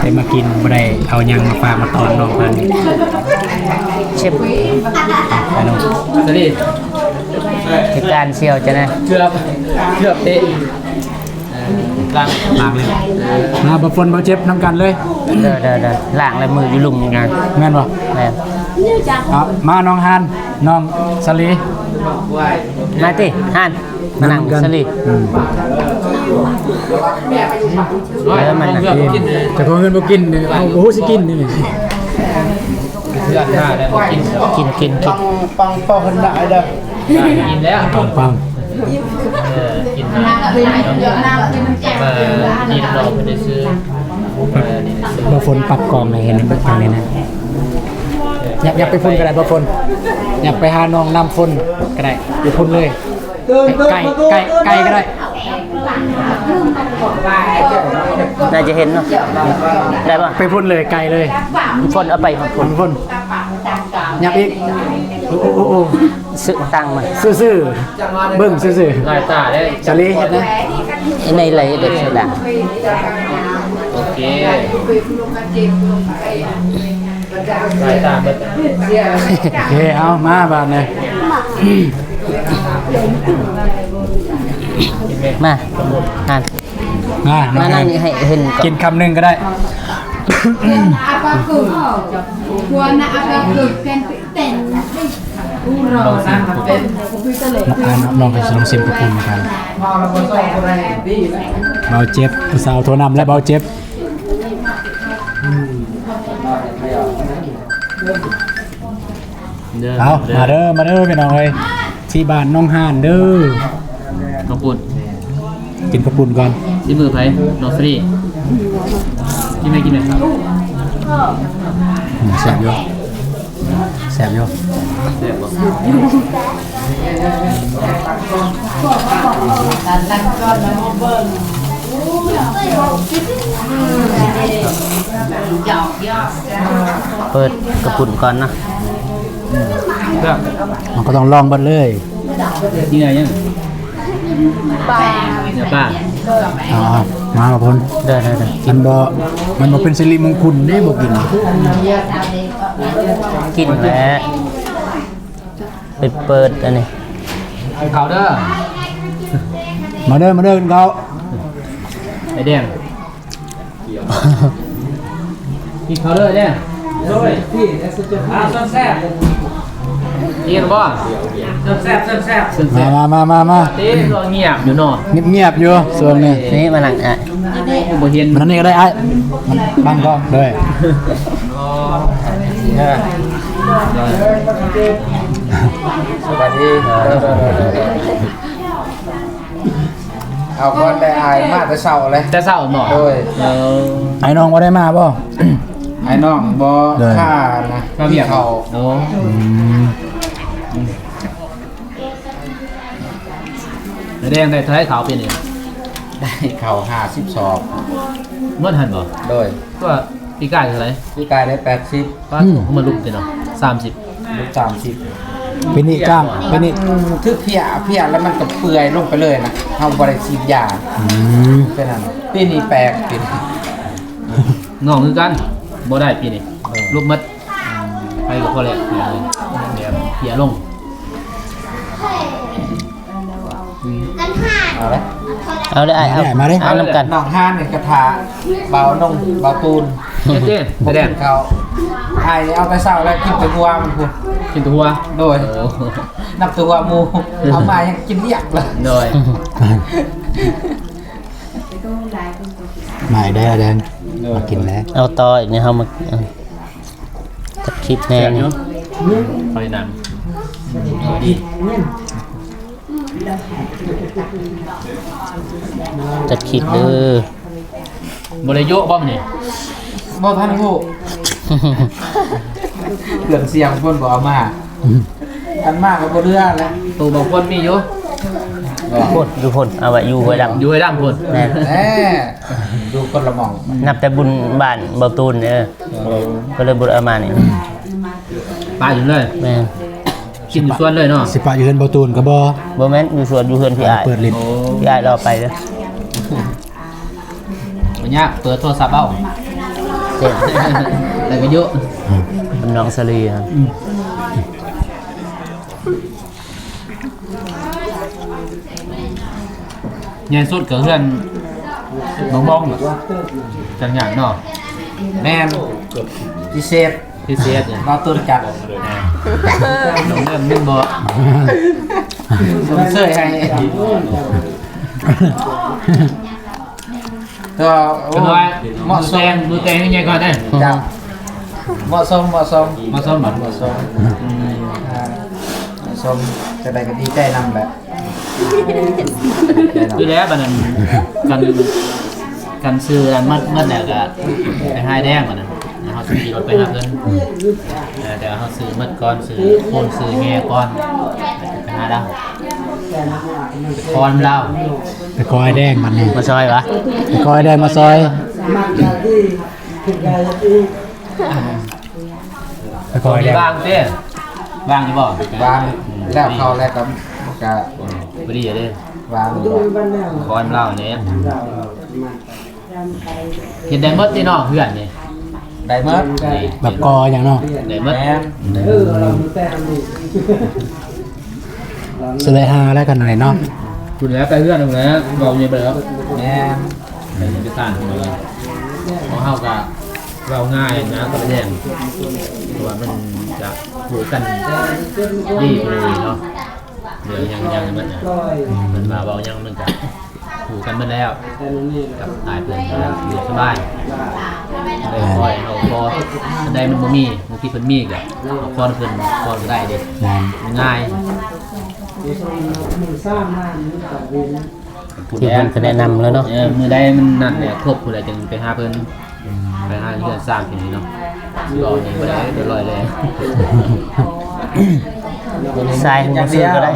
ແຕ່ມາກິນ ບໍ່ໄດ້ເອົາຫຍັງມາຝາກມາຕ້ອນນ້ອງເພິ່ນ ເຊັບ ໄປເນາະ ສະລີ ເຮັດການສ່ຽວຈະນະ ເກືອບ ເກືອບເຕະ ລ້າງ ລ້າງເລີຍ ມາ ບໍ່ຝົນບໍ່ເຈັບນຳກັນເລີຍ ເດີໆໆ ລ້າງແລ້ວມືຢູ່ລຸ່ມນີ້ນະ ແມ່ນບໍ່? ແມ່ນ ເອົາ ມານ້ອງຮານ ນ້ອງສາລີ ມາຕິ ຮານ ມານັ່ງ ມານຳກັນ ສາລີ ອືມ ເອີ ມັນນະ ເຈົ້າຂອງເຮືອນບໍ່ກິນ ເຮົາບໍ່ຮູ້ຊິກິນນີ້ ເພື່ອນມາແລ້ວບໍ່ກິນ ກິນ ກິນ ກິນ ປັງ ປັງເປົ່າເພິ່ນໄດ້ເດີ ກິນແລ້ວ ປັງ ປັງ ເອີ ກິນ ມາ ມານີ້ລອເພິ່ນໄດ້ຊື້ ເອີ ນີ້ ບໍ່ຝົນປັບກອງໃຫ້ເຫັນເບິ່ງທາງນີ້ນະ ຫຍັບ ຫຍັບໄປພຸ້ນກໍໄດ້ ບໍ່ຝົນ ຫຍັບໄປຫານ້ອງນ້ຳຝົນກໍໄດ້ ຢູ່ພຸ້ນເລີຍ ໃກ້ ໃກ້ ໃກ້ກໍໄດ້ ໜ້າຈະເຫັນເນາະ ໄດ້ບໍ່? ໄປພຸ້ນເລີຍ ໄກເລີຍ ຝົນເອົາໄປພຸ້ນ ຝົນ ຝົນ ຫຍັບອີກ ໂອ້ ໂອ້ ໂອ້ ໂອ້ ຊື້ຕັ້ງມາ ຊື່ໆ ເບິ່ງຊື່ໆ ຫຼາຍຕາເດ້ ສາລີເຮັດນະ ໃນໄລເດັດສຸດລະ ໂອເຄ ສາຍຕາເບິດ ໂອເຄ ເອົາ ມາບາດນີ້ ມາ ຫັ້ນ ມາ ມານັ່ງນີ້ໃຫ້ເຫັນກ່ອນ ກິນຄຳໜຶ່ງກໍໄດ້ ລອງຊິມ ອ່າ ລອງ ລອງຊິມກັບພຸ້ນນຳກັນ ເບົາເຈັບ ຜູ້ສາວໂທນຳ ແລະ ເບົາເຈັບ. ເດີ ເອົາ ເດີ ມາເດີ ມາເດີພີ່ນ້ອງເອີຍ ທີ່ບ້ານໜອງຫານເດີ. ເຂົ້າປຸ້ນ ກິນເຂົ້າປຸ້ນກ່ອນ. ທີ່ມືໃຜ? ນ້ອງສະລີ. ກິນໄດ້ ກິນໄດ້. ອືມ ແຊບຢູ່ ແຊບຢູ່. ແຊບບໍ່? ເປີດກະປຸ້ນກ່ອນເນາະ. ມັນກໍຕ້ອງລອງເບິດເລີຍ. ນີ້ໄງຍັງ? ປາ ເນື້ອປາ. ເອົາໆ ມາ ມາພຸ້ນ. ໄດ້ໆໆ. ມັນບໍ່ ມັນບໍ່ເປັນສິລິມົງຄຸນເດ້ ບໍ່ກິນ. ກິນແຫຼະ ໄປເປີດອັນນີ້. ເຂົ້າເດີ ມາເດີ ມາເດີ ກິນເຂົ້າ. ໄອ້ແດງ ກິນເຂົ້າເດີແດງ. ໂດຍ ອ່າ ສ່ວນແຊບ ກິນບໍ່? ສ່ວນແຊບ ສ່ວນແຊບ. ສ່ວນແຊບ ມາໆໆໆ ເຕັ້ງ ງຽບຢູ່ເນາະ. ງຽບໆຢູ່ຊ່ວງນີ້. ນີ້ມານັ່ງ ອ່ະ ບໍ່ເຫັນ ມານັ່ງນີ້ກໍໄດ້ອ້າຍ ບັງກ້ອງເດີ. ສະບາຍດີ. ເອົາກ່ອນໄດ້ ອ້າຍມາແຕ່ເຊົ້າເລີຍ. ແຕ່ເຊົ້າເນາະ. ໂດຍ. ເອີ ອ້າຍນ້ອງບໍ່ໄດ້ມາບໍ່? ອ້າຍນ້ອງບໍ່ ໂດຍ ຂ້ານະ ຂ້າວຽກ. ໂອ້ ອືມ ອືມ. ແດງໄດ້ເທົ່າໃດເຂົ້າປີນີ້? ໄດ້ເຂົ້າຫ້າສິບສອບ. ໝົດຫັ້ນບໍ່? ໂດຍ. ກໍປີກາຍເທົ່າໃດ? ປີກາຍໄດ້ແປດສິບ. ປາດ ອືມ ມາລຸກຕິເນາະ ສາມສິບ ລຸກສາມສິບ. ປີນີ້ກ້າງ ປີນີ້ ມັນຖືກເພຍ ເພຍແລ້ວມັນກໍເປື່ອຍລົງໄປເລີຍນະ ເຮົາບໍ່ໄດ້ສີດຢາ. ອືມ ເປັນນັ້ນ. ປີນີ້ແປກ ປີນີ້ ນ້ອງຄືກັນ ບໍ່ໄດ້ປີນີ້. ເອີ ລຸກໝົດ. ອືມ ໄປກໍພໍແລ້ວ ແບບເພຍລົງ. ເອົາເລີຍ ເອົາເລີຍອ້າຍ ເອົາ ມາເລີຍ ເອົານຳກັນ. ນ້ອງຫານນີ້ກະຖ້າບ່າວນົງ ບ່າວຕູນ ເຈົ້ ບໍ່ກິນເຂົ້າ. ອ້າຍເອົາແຕ່ເຊົ້າແລ້ວ ກິນແຕ່ຫົວມັນພຸ້ນ. ກິນແຕ່ຫົວ? ໂດຍ. ໂອ້ ນັບແຕ່ຫົວໝູ ເອົາມາຍັງກິນລຽບລະ. ໂດຍ. ມາອີກແດ່ແດງ ໂດຍ ມາກິນແດ່. ເອົາຕໍ່ອີກນີ້ ເຮົາມາ ເອີ ຈັດຄລິບແດ່ນີ້ ໄປນຳ ດີ ຈັດຄລິບເດີ. ບໍ່ໄດ້ໂຍະບໍ່ມື້ນີ້? ບໍ່ທັນຮູ້ ເຄື່ອງສຽງເພິ່ນບໍ່ເອົາມາ. ອືມ ອັນມາກໍບໍ່ເຫຼືອແລ້ວ. ໂຕບາງຄົນມີຢູ່ ພຸ້ນ ຢູ່ພຸ້ນ ເອົາໄວ້ຢູ່ຫ້ວຍດຳ ຢູ່ຫ້ວຍດຳພຸ້ນ. ແມ່ນ ແນ່ ຢູ່ຄົນລະໝ່ອງ. ນັບແຕ່ບຸນບ້ານເບົາຕູນເດີ ເອີ ກໍເລີຍບໍ່ໄດ້ເອົາມານີ້. ປະຢູ່ເລີຍ. ແມ່ນ ກິນຢູ່ສວນເລີຍເນາະ. ຊິປະຢູ່ເຮືອນເບົາຕູນກໍບໍ່? ບໍ່ແມ່ນ ຢູ່ສວນ ຢູ່ເຮືອນພີ່ອ້າຍ. ເປີດຫຼິ້ນ ໂອ້ ພີ່ອ້າຍລາວໄປເດີ. ບໍ່ຍາກ ເປີດໂທລະສັບເອົາ. ເຈັບ ແລ້ວກໍຢູ່ ອືມ ເປັນນ້ອງສາລີ. ອືມ ໃຫຍ່ສຸດກໍເຮືອນນ້ອງບອງ ຈັນຍານເນາະ. ແມ່ນ ພິເສດ ພິເສດ ເນາະ ຕົ້ນຈັດ ນ້ອງເລີ່ມແມ່ນບໍ່ ຊົມເຊີຍໃຫ້. ກໍ ໂອ້ ເໝາະສົມ ມື້ແຕ່ງໃຫຍ່ກ່ອນເດ້. ເຈົ້າ ເໝາະສົມ ເໝາະສົມ ເໝາະສົມບໍ່? ເໝາະສົມ ອືມ ອ່າ ເໝາະສົມ ຈັ່ງໃດກໍດີໃຈນຳແຫຼະ. ຄືແລ້ວບັດນັ້ນ ກັນ ກັນຊື້ອັນໝົດ ໝົດແລ້ວກໍໄປຫາແດງບັດນັ້ນ ເຮົາຊິຂີ່ລົດໄປຫາເພິ່ນ. ເອີ ແຕ່ວ່າເຮົາຊື້ໝົດກ່ອນ ຊື້ໂຄນ ຊື້ແຮ່ກ່ອນ ໄປຫາລາວ ໄປຂໍນຳລາວ. ໄປຂໍອ້າຍແດງບັດນີ້ ມາຊ່ອຍຫວາ? ໄປຂໍອ້າຍແດງມາຊ່ອຍ. ໄປຂໍອ້າຍແດງ ວ່າງເດ້ ວ່າງຢູ່ບໍ່? ວ່າງ ແລ້ວເຂົ້າແລ້ວກໍ ກໍ ອືມ ພໍດີເດ້ ວ່າງຢູ່ ຂໍນຳລາວນີ້. ເຮັດໄດ້ໝົດຕິເນາະ ເຮືອນນີ້ ໄດ້ໝົດ ແບບກໍ່ຫຍັງເນາະ ໄດ້ໝົດ. ແມ່ນ ຊິໄດ້ຫາແລ້ວກັນເນາະ ພຸ້ນແຫຼະ ໄປເຮືອນພຸ້ນແຫຼະ ເວົ້າຢູ່ໄປແລ້ວ. ແມ່ນ ເປັນເອກະສານພຸ້ນແຫຼະ ຂອງເຮົາກໍເວົ້າງ່າຍນະ ກໍແມ່ນ ເພາະວ່າມັນຈະຮູ້ກັນດີກວ່າເນາະ ເລື່ອງຫຍັງຫຍັງມັນນະ ເພິ່ນວ່າເວົ້າຫຍັງມັນກະ ຄູ່ກັນເບິດແລ້ວ ກັບຕາຍເພິ່ນກໍຢູ່ສະບາຍ ໄດ້ຄອຍເຮົາພໍ ອັນໃດມັນບໍ່ມີ ບາງທີເພິ່ນມີກໍເຮົາຄອນເພິ່ນກ່ອນກໍໄດ້ເດ້ ແມ່ນ ມັນງ່າຍ ທີ່ເພິ່ນກໍແນະນຳແລ້ວເນາະ ເອີ ມື້ໃດມັນນັ້ນແຫຼະ ຄົບຜູ້ໃດຈຶ່ງໄປຫາເພິ່ນ ໄປຫາເຮືອນຊານທີ່ນີ້ເນາະ ຊິເວົ້າຫຍັງບໍ່ໄດ້ ເປັນຮ້ອຍແລ້ວ ຊາຍບໍ່ຊື້ກໍໄດ້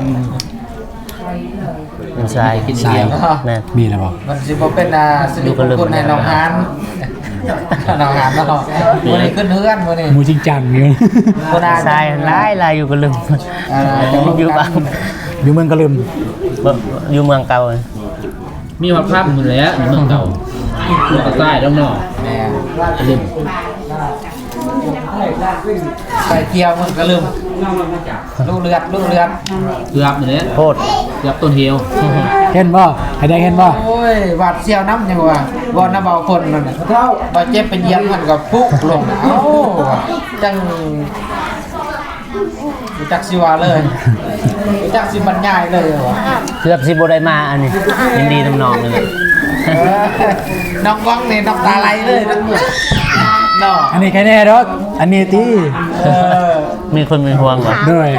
ເປັນຊາຍ ຊາຍ ແມ່ນ ມີແລ້ວບໍ່? ມັນຊິບໍ່ເປັນ ອ່າ ສິລິມຸງຄຸນໃຫ້ນ້ອງຫານ ນ້ອງຫານເນາະ ມື້ນີ້ຂຶ້ນເຮືອນມື້ນີ້ ໝູຈິງຈັງຢູ່ ຊາຍຫຼາຍໆ ຢູ່ກະລຶມ ອ່າ ຢູ່ບ້ານ ຢູ່ເມືອງກະລຶມ ບໍ່ ຢູ່ເມືອງເກົ່າ ມີຮອດຄຳພຸ້ນແຫຼະ ເມືອງເກົ່າ ເມືອງກະຊາຍດອກເນາະ ແມ່ນ ກະລຶມ ໄປທ່ຽວເມືອງກະລຶມ ລຸເລືອດ ລຸເລືອດ ເກືອບນີ້ແຫຼະ ໂພດ ເກືອບຕົ້ນເຫວ ເຫັນບໍ່? ໃຫ້ໄດ້ເຫັນບໍ່? ໂອ້ຍ ຫວາດສຽວນຳ ຍັງວ່າ ບໍ່ນຳເອົາຄົນນັ້ນນະ ບາດເຈັບໄປຢຽບມັນກໍປຸກລົງ ເອົ້າ ຈັ່ງ ບໍ່ຈັກຊິວ່າເລີຍ ບໍ່ຈັກຊິບັນຍາຍເລີຍວ່າ ເກືອບຊິບໍ່ໄດ້ມາອັນນີ້ ຍິນດີນຳນ້ອງເລີຍ ເອີ ນ້ອງກອງນີ້ນ້ຳຕາໄຫຼເລີຍ ເນາະ ອັນນີ້ໃຄແນ່ດອກ ອັນນີ້ຕິ ເອີ ມີຄົນເປັນຫ່ວງບໍ່? ໂດຍ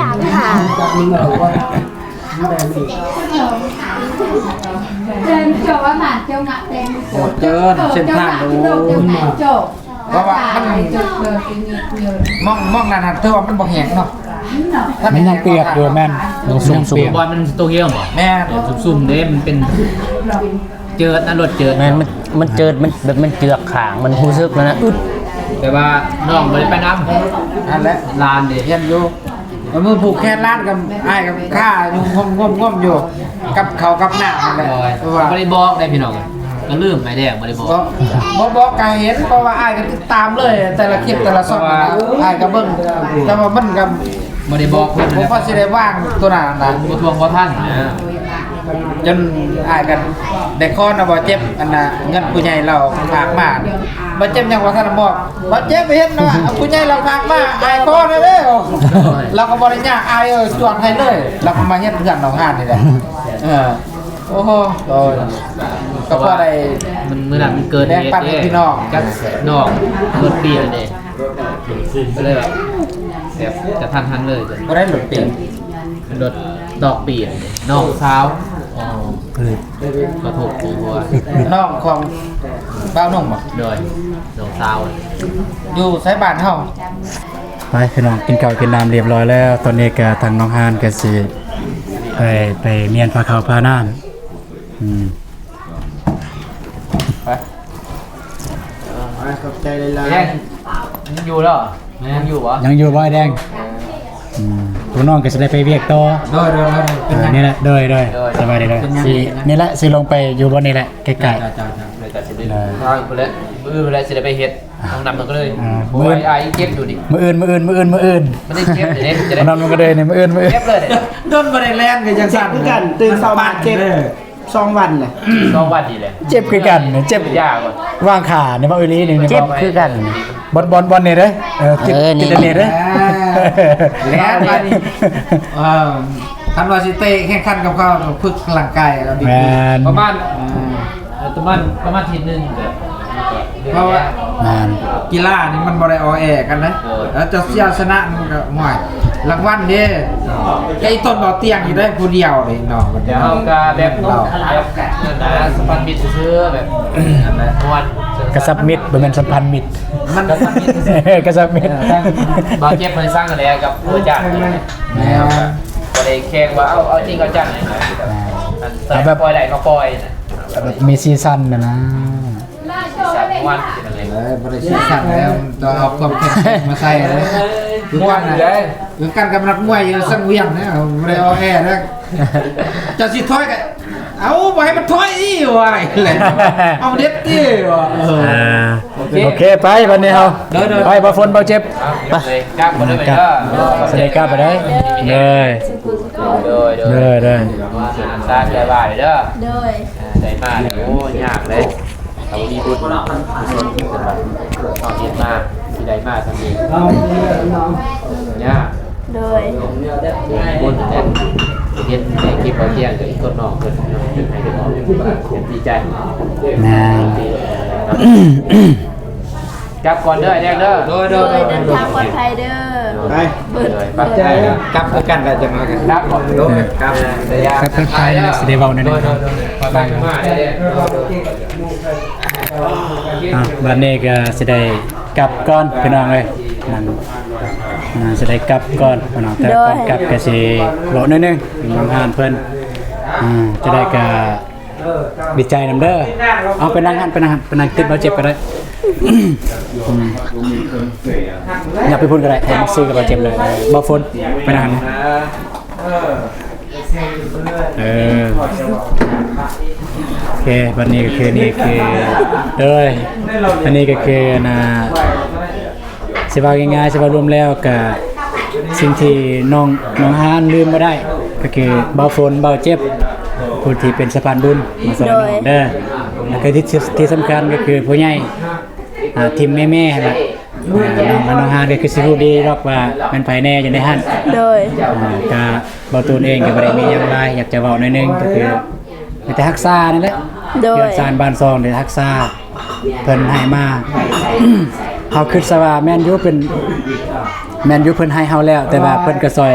ໂຫດເກີນ ເສັ້ນທາງ ໂອ້ຍ ເພາະວ່າມັນ ມອງ ມອງນັ້ນນະ ຖືວ່າມັນບໍ່ແຫ້ງເນາະ ມັນຍັງປຽກຢູ່ ແມ່ນ ຍັງຊຸ່ມໆ ມັນຕົກເຫວບໍ່? ແມ່ນ ຊຸ່ມໆເດ້ ມັນເປັນເຈີດນະ ລົດເຈີດ ແມ່ນ ມັນ ມັນເຈີດ ມັນແບບ ມັນເຈືອກຂ້າງ ມັນຮູ້ສຶກແລ້ວນະ ອຶດ ແຕ່ວ່ານ້ອງບໍ່ໄດ້ໄປນຳ ຫັ້ນແຫຼະ ຫຼານເດ້ ຮຽນຢູ່ ມື້ຜູກແຂນຫຼານກັບອ້າຍກັບຂ້າຢູ່ ງົມໆຢູ່ ກັບເຂົ້າກັບນ້ຳຫັ້ນແຫຼະ ໂດຍ ເພາະວ່າ ບໍ່ໄດ້ບອກເດ້ພີ່ນ້ອງ ກໍລືມໄປແລ້ວ ບໍ່ໄດ້ບອກ ບໍ່ ບໍ່ບອກກໍເຫັນ ເພາະວ່າອ້າຍກໍຕິດຕາມເລີຍ ແຕ່ລະຄລິບແຕ່ລະຊ່ອງ ເພາະວ່າ ອ້າຍກໍເບິ່ງ ແຕ່ວ່າມັນກໍ ບໍ່ໄດ້ບອກເພິ່ນ ບໍ່ພໍຊິໄດ້ວາງໂຕນັ້ນນະ ບໍ່ທວງບໍ່ທັນນະ ຈົນອ້າຍກໍໄດ້ຂໍນຳບໍ່ເຈັບ ອັນນ່າ ເງິນຜູ້ໃຫຍ່ລາວຝາກມາ ບໍ່ເຈັບຍັງບໍ່ທັນບອກ ບໍ່ເຈັບເຫັນວ່າ ຜູ້ໃຫຍ່ລາວຝາກມາ ອ້າຍຂໍແດ່ເດີ ລາວກໍບໍ່ໄດ້ຍາກ ອ້າຍເອີຍ ຈວດໃຫ້ເລີຍ ລາວກໍມາເຮັດເຮືອນນ້ອງຫານນີ້ແຫຼະ ເອີ ໂອ້ໂຫ ກໍພໍໄດ້ ມັນ ມື້ນັ້ນມັນເກີດເຫດເດ້ ຈັກນ້ອງລົດປ່ຽນເດ້ ກໍເລີຍແບບ ແບບກະທັນຫັນເລີຍ ບໍ່ໄດ້ລົດປ່ຽນ ລົດດອກປ່ຽນ ນ້ອງສາວ ອໍ ກະທົບຫົວ ນ້ອງຂອງບ່າວໜຸ່ມບໍ? ໂດຍ ນ້ອງສາວ ຢູ່ໃສບ້ານເຮົາ? ໄປພີ່ນ້ອງ ກິນເຂົ້າກິນນ້ຳລຽບຮ້ອຍແລ້ວ ຕອນນີ້ກະທາງນ້ອງຫານກະຊິໄປ ໄປມ້ຽນພາເຂົ້າພານ້ຳ ອືມ ໄປ ຂອບໃຈຫຼາຍໆ ຍັງຢູ່ເນາະ ຍັງຢູ່ບໍ່? ຍັງຢູ່ບໍ່ອ້າຍແດງ? ອືມ ພວກນ້ອງກໍຊິໄດ້ໄປວຽກຕໍ່ ໂດຍໆໆ ເປັນຫຍັງ ນີ້ແຫຼະ ໂດຍໆ ໂດຍ ສະບາຍດີເດີ ຊິ ນີ້ແຫຼະ ຊິລົງໄປຢູ່ບ່ອນນີ້ແຫຼະ ໃກ້ໆ ເຈົ້າໆ ມື້ອື່ນພຸ້ນແຫຼະ ຊິໄດ້ໄປເຮັດ ນ້ອງນຳນຳກັນເລີຍ ມື້ອື່ນ ອ້າຍເຈັບຢູ່ນີ້ ມື້ອື່ນ ມື້ອື່ນ ມື້ອື່ນ ມື້ອື່ນ ມັນໄດ້ເຈັບເດ້ ນ້ອງນຳນຳກັນເລີຍ ມື້ອື່ນ ມື້ອື່ນ ເຈັບເລີຍ ດົນບໍ່ໄດ້ແລ່ນກໍຈັ່ງຊັ້ນ ເຈັບຄືກັນ ຕື່ນເຊົ້າມາເຈັບ ສອງວັນແຫຼະ ສອງວັນນີ້ແຫຼະ ເຈັບຄືກັນ ເຈັບ ຢາກວ່າ ວາງຂານີ້ ເວົ້າອີ່ຫຼີນີ້ ເຈັບຄືກັນ ບ່ອນ ບ່ອນ ບ່ອນນີ້ເດີ ເອີ ຕິດ ເອີ ຕິດອັນນີ້ເດີ ແລ້ວບາດນີ້ ເອີ ຄັນວ່າຊິເຕະແຂ່ງຂັນກັບເຂົາ ຝຶກຮ່າງກາຍເອົາດີໆ ແມ່ນ ປະມານ ເອີ ປະມານ ປະມານທິດໜຶ່ງ ເພາະວ່າ ແມ່ນ ກິລານີ້ມັນບໍ່ໄດ້ອໍແອກັນນະ ເອີ ແລ້ວຈະເສຍຊະນະມັນກໍ ໂອ້ຍ ລາງວັນເດ້ ແຕ່ອີ່ຕົນເບົາຕຽງຢູ່ໄດ້ຜູ້ດຽວເດ້ເນາະ ແລ້ວເຮົາກໍແບບ ແບບນັ້ນນະ ສະພັນມິດຊື່ໆ ແບບ ອັນນັ້ນ ມ່ວນ ກະສັບມິດ ບໍ່ແມ່ນສຳພັນມິດ ມັນກະສັບມິດ ກະສັບມິດ ເອີ ທາງບ່າວເຈັບເພິ່ນສັ່ງແລ້ວກັບອາຈານ ແມ່ນ ບໍ່ໄດ້ແຂ່ງວ່າເອົາ ເອົາຈິງເອົາຈັງນະ ແມ່ນ ອັນ ເອົາແບບ ປ່ອຍໄດ້ກໍປ່ອຍນະ ແບບມີສີສັນນະນະ ເອີ ບໍ່ໄດ້ສີສັນແລ້ວ ຕ້ອງເອົາຄວາມເຂັ້ມແຂງມາໃສ່ເດີ ມ່ວນຢູ່ເດ້ ຄືກັນກັບນັກມວຍຢູ່ສັງວຽງນະ ບໍ່ໄດ້ອໍແອເດີ ເຈົ້າຊິຖອຍກໍ ເອົາ ບໍ່ໃຫ້ມັນຖອຍອີກວ່າ ເອົາເດັດຕິວ່າ ເອີ ໂອເຄ ໂອເຄ ໄປບັດນີ້ເຮົາ ໂດຍໆ ໄປ ບ່າວຝົນ ບ່າວເຈັບ ໄປ ກັບ ສະເດກັບໄປໄດ້ ໂດຍ ໂດຍ ໂດຍ ຕາມໃຈວ່າເດີ ໂດຍ ໄດ້ມາແລ້ວ ໂອ້ ຍາກເລີຍ ເຮົາມີບຸນກຸສົນເຮົາເຮັດມາ ຊິໄດ້ມາຊ່ຳນີ້ ຍາກ ໂດຍ ບຸນແທ້ ເຮັດໃນຄລິບເອົາທ່ຽງກັບອີກຄົນນ້ອງເພິ່ນເນາະ ໃຫ້ໄດ້ອອກ ດີໃຈ ແມ່ນ ກັບກ່ອນເດີອ້າຍແດງເດີ. ໂດຍ ໂດຍ ໂດຍ ເດີນທາງປອດໄພເດີ. ໄປ ເບິດ ກັບຄືກັນ ກໍຈະມາກັນ ກັບ ລົງກັບ ກັບປອດໄພ ຊິໄດ້ເວົ້າແນວນັ້ນ. ໂດຍ ໂດຍ ໂດຍ ໄປ ອ່າ ບັດນີ້ກໍຊິໄດ້ກັບກ່ອນພີ່ນ້ອງເອີຍ ນັ້ນ ອ່າ ຊິໄດ້ກັບກ່ອນພີ່ນ້ອງ ແຕ່ກ່ອນກັບກໍຊິເວົ້າໜ້ອຍໜຶ່ງ ທາງຮ້ານເພິ່ນ ອ່າ ຈະໄດ້ກໍດີໃຈນຳເດີ. ເອົາ ໄປນັ່ງຫັ້ນ ໄປນັ່ງຫັ້ນ ໄປນັ່ງຕິດບ່າວເຈັບກໍໄດ້ ອືມ ຢ່າໄປພຸ້ນກໍໄດ້ ໃຫ້ມັນຊື່ກັບບ່າວເຈັບເລີຍ. ບ່າວຝົນ ໄປນັ່ງຫັ້ນ ເອີ ໂອເຄ ບັດນີ້ກໍຄື ນີ້ຄື ເອີຍ ອັນນີ້ກໍຄື ອັນນ່າ ຊິເວົ້າງ່າຍໆ ຊິເວົ້າລວມແລ້ວກະ ສິ່ງທີ່ນ້ອງ ນ້ອງຮານລືມບໍ່ໄດ້ ກໍຄືບ່າວຝົນ ບ່າວເຈັບ ຜູ້ທີ່ເປັນສະພານບຸນມາຊ່ອຍນ້ອງເດີ. ແລ້ວກໍທີ່ ທີ່ສຳຄັນກໍຄືຜູ້ໃຫຍ່ ອ່າ ທີມແມ່ໆ ຫັ້ນລະ ອ່າ ນ້ອງ ນ້ອງຮານກໍຄືຊິຮູ້ດີດອກວ່າແມ່ນໃຜແດ່ຢູ່ໃນຫັ້ນ. ໂດຍ ອ່າ ກະບ່າວຕູນເອງກໍບໍ່ໄດ້ມີຫຍັງຫຼາຍ ຢາກຈະເວົ້າໜ້ອຍໜຶ່ງ ກໍຄືມີແຕ່ຮັກສານັ້ນແຫຼະ. ໂດຍ ເຮືອນຊານບ້ານຊ່ອງໄດ້ຮັກສາ ເພິ່ນໃຫ້ມາ ເຮົາຄິດຊະວ່າແມ່ນຢູ່ ເພິ່ນ ແມ່ນຢູ່ ເພິ່ນໃຫ້ເຮົາແລ້ວ ແຕ່ວ່າເພິ່ນກໍຊ່ອຍ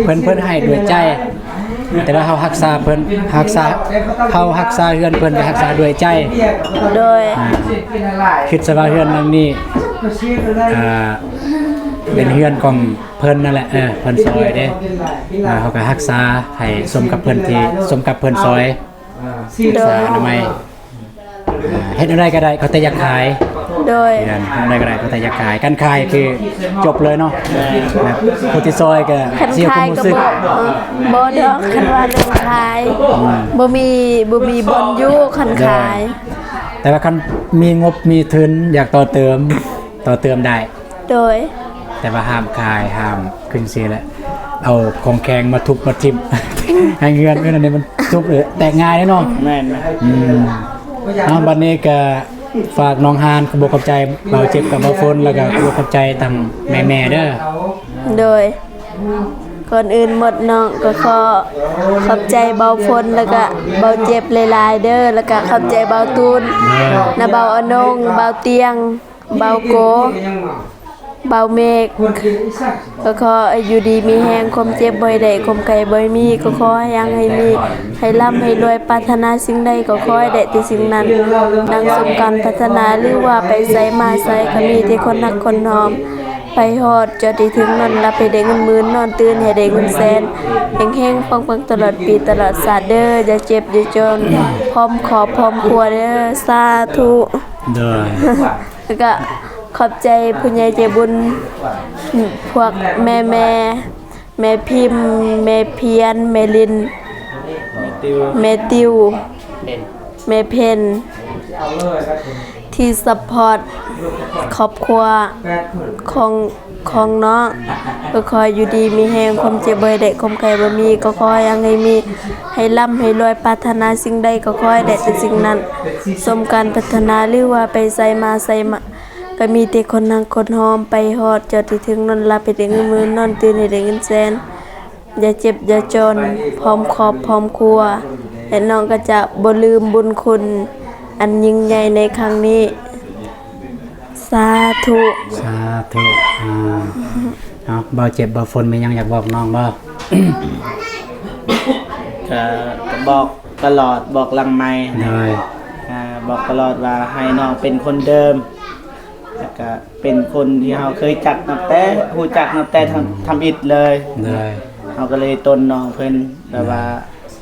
ເພິ່ນ ເພິ່ນໃຫ້ດ້ວຍໃຈ ແຕ່ວ່າເຮົາຮັກສາເພິ່ນ ຮັກສາ ເຮົາຮັກສາເຮືອນເພິ່ນກໍຮັກສາດ້ວຍໃຈ. ໂດຍ ອ່າ ຄິດຊະວ່າເຮືອນຫຼັງນີ້ ອ່າ ເປັນເຮືອນຂອງເພິ່ນນັ້ນແຫຼະ ເອີ ເພິ່ນຊ່ອຍເດ້. ອ່າ ເຮົາກໍຮັກສາໃຫ້ສົມກັບເພິ່ນທີ່ ສົມກັບເພິ່ນຊ່ອຍ ໂດຍ ສາອະນາໄມ ອ່າ ເຮັດແນວໃດກໍໄດ້ ຂໍແຕ່ຢາກຂາຍ. ໂດຍ ເຮັດແນວໃດກໍໄດ້ ຂໍແຕ່ຢາກຂາຍ. ຄັນຂາຍຄືຈົບເລີຍເນາະ ແບບຜູ້ທີ່ຊ່ອຍກໍ ຄັນຂາຍກໍບໍ່ ເສຍຄວາມຮູ້ສຶກ ເອີ ບໍ່ດອກ ຄັນວ່າເລື່ອງຂາຍ ອືມ ບໍ່ມີ ບໍ່ມີບ່ອນຢູ່ ຄັນຂາຍ. ໂດຍ ແຕ່ວ່າຄັນມີງົບມີທຶນ ຢາກຕໍ່ເຕີມ ຕໍ່ເຕີມໄດ້. ໂດຍ ແຕ່ວ່າຫ້າມຂາຍ ຫ້າມຂຶ້ນຊີ້ແຫຼະ ເອົາຂອງແຂງມາທຸບມາຖິ້ມ ໃຫ້ເຮືອນ ເຮືອນອັນນີ້ມັນທຸບແຕກງ່າຍເດ້ເນາະ. ແມ່ນ ອືມ ເອົາ ບັດນີ້ກະຝາກນ້ອງຮານ ຂອບອົກຂອບໃຈບ່າວເຈັບກັບບ່າວຝົນ ແລ້ວກະຂອບອົກຂອບໃຈທັງແມ່ໆເດີ. ໂດຍ ກ່ອນອື່ນໝົດນ້ອງກໍຂໍຂອບໃຈບ່າວຝົນ ແລ້ວກະບ່າວເຈັບຫຼາຍໆເດີ ແລ້ວກະຂອບໃຈບ່າວຕູນ ນະ ບ່າວອານົງ ບ່າວຕຽງ ບ່າວໂກ ບ່າວເມກ ກໍຂໍໃຫ້ຢູ່ດີມີແຮງ ຄວາມເຈັບບໍ່ໃຫ້ໄດ້ ຄວາມໄຂ້ບໍ່ໃຫ້ມີ ກໍຂໍໃຫ້ຮັ່ງໃຫ້ມີ ໃຫ້ລ່ຳໃຫ້ລວຍ ປາດຖະໜາສິ່ງໃດກໍຂໍໃຫ້ໄດ້ແຕ່ສິ່ງນັ້ນ ດັ່ງສົມການປາດຖະໜາ ຫຼືວ່າໄປໃສມາໃສກໍມີແຕ່ຄົນຮັກຄົນຫອມ ໄປຮອດຈອດທີ່ເຖິງນອນຫຼັບໃຫ້ໄດ້ເງິນໝື່ນ ນອນຕື່ນໃຫ້ໄດ້ເງິນແສນ ເຮັງໆປັງໆຕະຫຼອດປີຕະຫຼອດຊາດເດີ ຢ່າເຈັບຢ່າຈົນ ພ້ອມຄອບພ້ອມຄົວເດີ ສາທຸ. ໂດຍ ແລ້ວກະຂອບໃຈຜູ້ໃຫຍ່ໃຈບຸນ ພວກແມ່ໆ ແມ່ພິມ ແມ່ພຽນ ແມ່ລິນ ແມ່ຕິວ ແມ່ຕິວ ເປັນ ແມ່ເພັນ ທີ່ຊັບພອດຄອບຄົວຂອງ ຂອງນ້ອງ ກໍຂໍຢູ່ດີມີແຮງ ຄວາມເຈັບບໍ່ໃຫ້ໄດ້ ຄວາມໄຂ້ບໍ່ມີ ກໍຂໍໃຫ້ຮັ່ງໃຫ້ມີ ໃຫ້ລ່ຳໃຫ້ລວຍ ປາດຖະໜາສິ່ງໃດກໍຂໍໃຫ້ໄດ້ແຕ່ສິ່ງນັ້ນ ສົມການປາດຖະໜາ ຫຼືວ່າໄປໃສມາໃສມາ ກໍມີແຕ່ຄົນຮັກຄົນຫອມ ໄປຮອດຈອດທີ່ເຖິງນອນຫຼັບໃຫ້ໄດ້ເງິນໝື່ນ ນອນຕື່ນໃຫ້ໄດ້ເງິນແສນ ຢ່າເຈັບຢ່າຈົນ ພ້ອມຄອບພ້ອມຄົວ ແລະ ນ້ອງກໍຈະບໍ່ລືມບຸນຄຸນອັນຍິ່ງໃຫຍ່ໃນຄັ້ງນີ້ ສາທຸ ສາທຸ. ອ່າ ເອົາ ບ່າວເຈັບ ບ່າວຝົນ ມີຫຍັງຢາກບອກນ້ອງບໍ່? ກໍ ກໍບອກຕະຫຼອດ ບອກຫຼັງໄມ ໂດຍ ອ່າ ບອກຕະຫຼອດວ່າໃຫ້ນ້ອງເປັນຄົນເດີມ ແລ້ວກະເປັນຄົນທີ່ເຮົາເຄີຍຈັກຕັ້ງແຕ່ ຮູ້ຈັກຕັ້ງແຕ່ທຳ ທຳອິດເລີຍ ໂດຍ ເຮົາກໍເລີຍຕົນນ້ອງເພິ່ນ ແບບວ່າ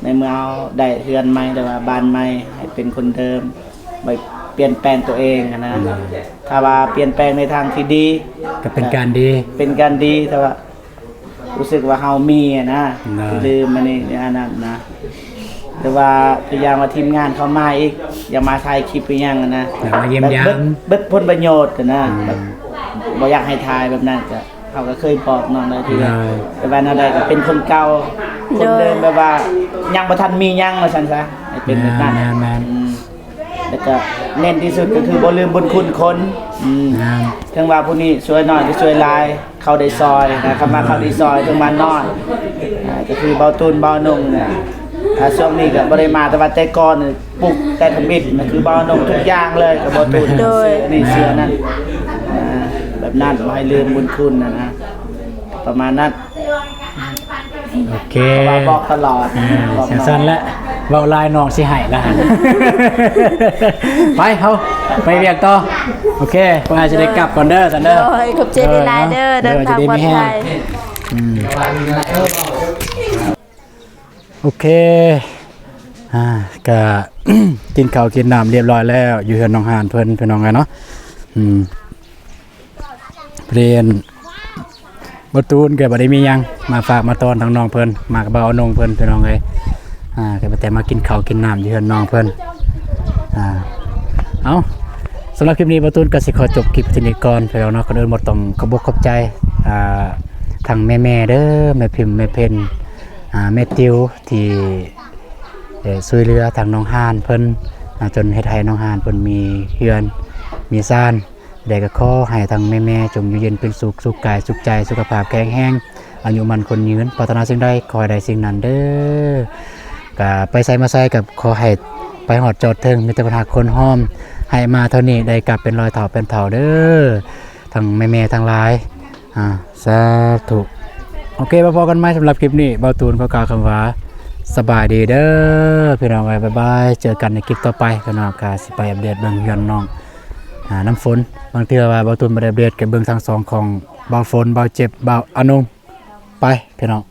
ໂດຍ ໃນເມື່ອເຮົາໄດ້ເຮືອນໃໝ່ ຫຼືວ່າບ້ານໃໝ່ ໃຫ້ເປັນຄົນເດີມ ບໍ່ປ່ຽນແປງຕົວເອງຫັ້ນນະ ໂດຍ ຖ້າວ່າປ່ຽນແປງໃນທາງທີ່ດີ ກໍເປັນການດີ ເປັນການດີ ແຕ່ວ່າ ຮູ້ສຶກວ່າເຮົາມີຫັ້ນນະ ໂດຍ ຫຼືມັນນີ້ອັນນັ້ນນະ ຫຼືວ່າຕົວຢ່າງວ່າທີມງານເຂົາມາອີກ ຢາກມາຖ່າຍຄລິບອີ່ຫຍັງຫັ້ນນະ ຢາກມາຢ້ຽມຢາມ ແບບເບິດ ເບິດຜົນປະໂຫຍດຫັ້ນນະ ອືມ ແບບບໍ່ຢາກໃຫ້ຖ່າຍແບບນັ້ນ ກໍ ເຮົາກໍເຄີຍບອກນ້ອງໄດ້ທີ ໂດຍ ແຕ່ວ່າແນວໃດກໍເປັນຄົນເກົ່າ ໂດຍ ຄົນເດີມ ແບບວ່າຍັງບໍ່ທັນມີຫຍັງວ່າຊັ້ນຊະ ໃຫ້ເປັນແບບນັ້ນ ແມ່ນໆ ອືມ. ແລ້ວກໍເນັ້ນທີ່ສຸດກໍຄືບໍ່ລືມບຸນຄຸນຄົນ ອືມ ແມ່ນ ເຖິງວ່າຜູ້ນີ້ຊ່ວຍໜ້ອຍຫຼືຊ່ວຍຫຼາຍ ເຂົາໄດ້ຊ່ອຍນະ ຄຳວ່າເຂົາໄດ້ຊ່ອຍ ເຖິງວ່ານ້ອຍ ອ່າ ກໍຄືເບົາຕູນ ເບົານົງນະ ອ່າ ຊ່ວງນີ້ກໍບໍ່ໄດ້ມາ ແຕ່ວ່າແຕ່ກ່ອນປຸກແຕ່ທຳອິດນະ ຄືເບົານົງທຸກຢ່າງເລີຍກັບເບົາຕູນ ໂດຍ ເສື້ອນີ້ເສື້ອນັ້ນ ອ່າ ແບບນັ້ນ ບໍ່ໃຫ້ລືມບຸນຄຸນນະ ປະມານນັ້ນ. ໂອເຄ ເພາະວ່າບອກຕະຫຼອດ ອ່າ ບອກຕະຫຼອດ ຈັ່ງຊັ້ນແຫຼະ ເວົ້າຫຼາຍນ້ອງຊິໃຫ້ລະ ໄປ ເຮົາໄປວຽກຕໍ່ ໂອເຄ ພວກເຮົາຊິໄດ້ກັບກ່ອນເດີ ຊັ້ນເດີ ໂດຍ ຂອບໃຈຫຼາຍໆເດີ ເດີ ເດີນທາງປອດໄພ ອືມ ໂອເຄ ອ່າ ກະ ກິນເຂົ້າກິນນ້ຳລຽບຮ້ອຍແລ້ວ ຢູ່ເຮືອນນ້ອງຮ່ານເພິ່ນ ພີ່ນ້ອງເອີຍເນາະ ອືມ ເພາະເຫັນເບົາຕູນກໍບໍ່ໄດ້ມີຫຍັງມາຝາກມາຕ້ອນທາງນ້ອງເພິ່ນ ມາກັບເບົາອານົງເພິ່ນ ພີ່ນ້ອງເອີຍ ອ່າ ກໍມີແຕ່ມາກິນເຂົ້າກິນນ້ຳຢູ່ເຮືອນນ້ອງເພິ່ນ ອ່າ ເອົາ ສຳລັບຄລິບນີ້ເບົາຕູນກໍຊິຂໍຈົບຄລິບເທົ່ານີ້ກ່ອນ ພີ່ນ້ອງເນາະ ກ່ອນອື່ນໝົດຕ້ອງຂອບອົກຂອບໃຈ ອ່າ ທັງແມ່ໆເດີ ແມ່ພິມ ແມ່ເພັນ ອ່າ ແມ່ຕິວ ທີ່ ເອີ ຊ່ວຍເຫຼືອທາງນ້ອງຮ່ານເພິ່ນ ອ່າ ຈົນເຮັດໃຫ້ນ້ອງຮ່ານເພິ່ນມີເຮືອນມີຊານ ແລະກໍຂໍໃຫ້ທັງແມ່ໆ ຈົ່ງຢູ່ເຢັນເປັນສຸກ ສຸກກາຍສຸກໃຈ ສຸຂະພາບແຂງແຮງ ອາຍຸໝັ້ນຂວັນຍືນ ປາດຖະໜາສິ່ງໃດຂໍໃຫ້ໄດ້ສິ່ງນັ້ນເດີ ກະໄປໃສມາໃສກໍຂໍໃຫ້ໄປຮອດຈອດເຖິງ ມີແຕ່ຄົນຮັກຄົນຫອມ ໃຫ້ມາເທົ່ານີ້ໄດ້ກັບເປັນຮ້ອຍເທົ່າເປັນເທົ່າເດີ ທັງແມ່ໆທັງຫຼາຍ ອ່າ ສາທຸ ໂອເຄ ມາພໍ້ກັນໃໝ່ ສຳລັບຄລິບນີ້ ເບົາຕູນຂໍກ່າວຄຳວ່າ ສະບາຍດີເດີ ພີ່ນ້ອງເອີຍ ບາຍບາຍ ເຈີກັນໃນຄລິບຕໍ່ໄປ ພີ່ນ້ອງ ກະຊິໄປອັບເດດເບິ່ງເຮືອນນ້ອງ ອ່າ ນ້ຳຝົນ ບາງເທື່ອວ່າເບົາຕູນບໍ່ໄດ້ອັບເດດ ກະເບິ່ງທາງຊ່ອງຂອງເບົາຝົນ ເບົາເຈັບ ເບົາອານົງ ໄປ ພີ່ນ້ອງ.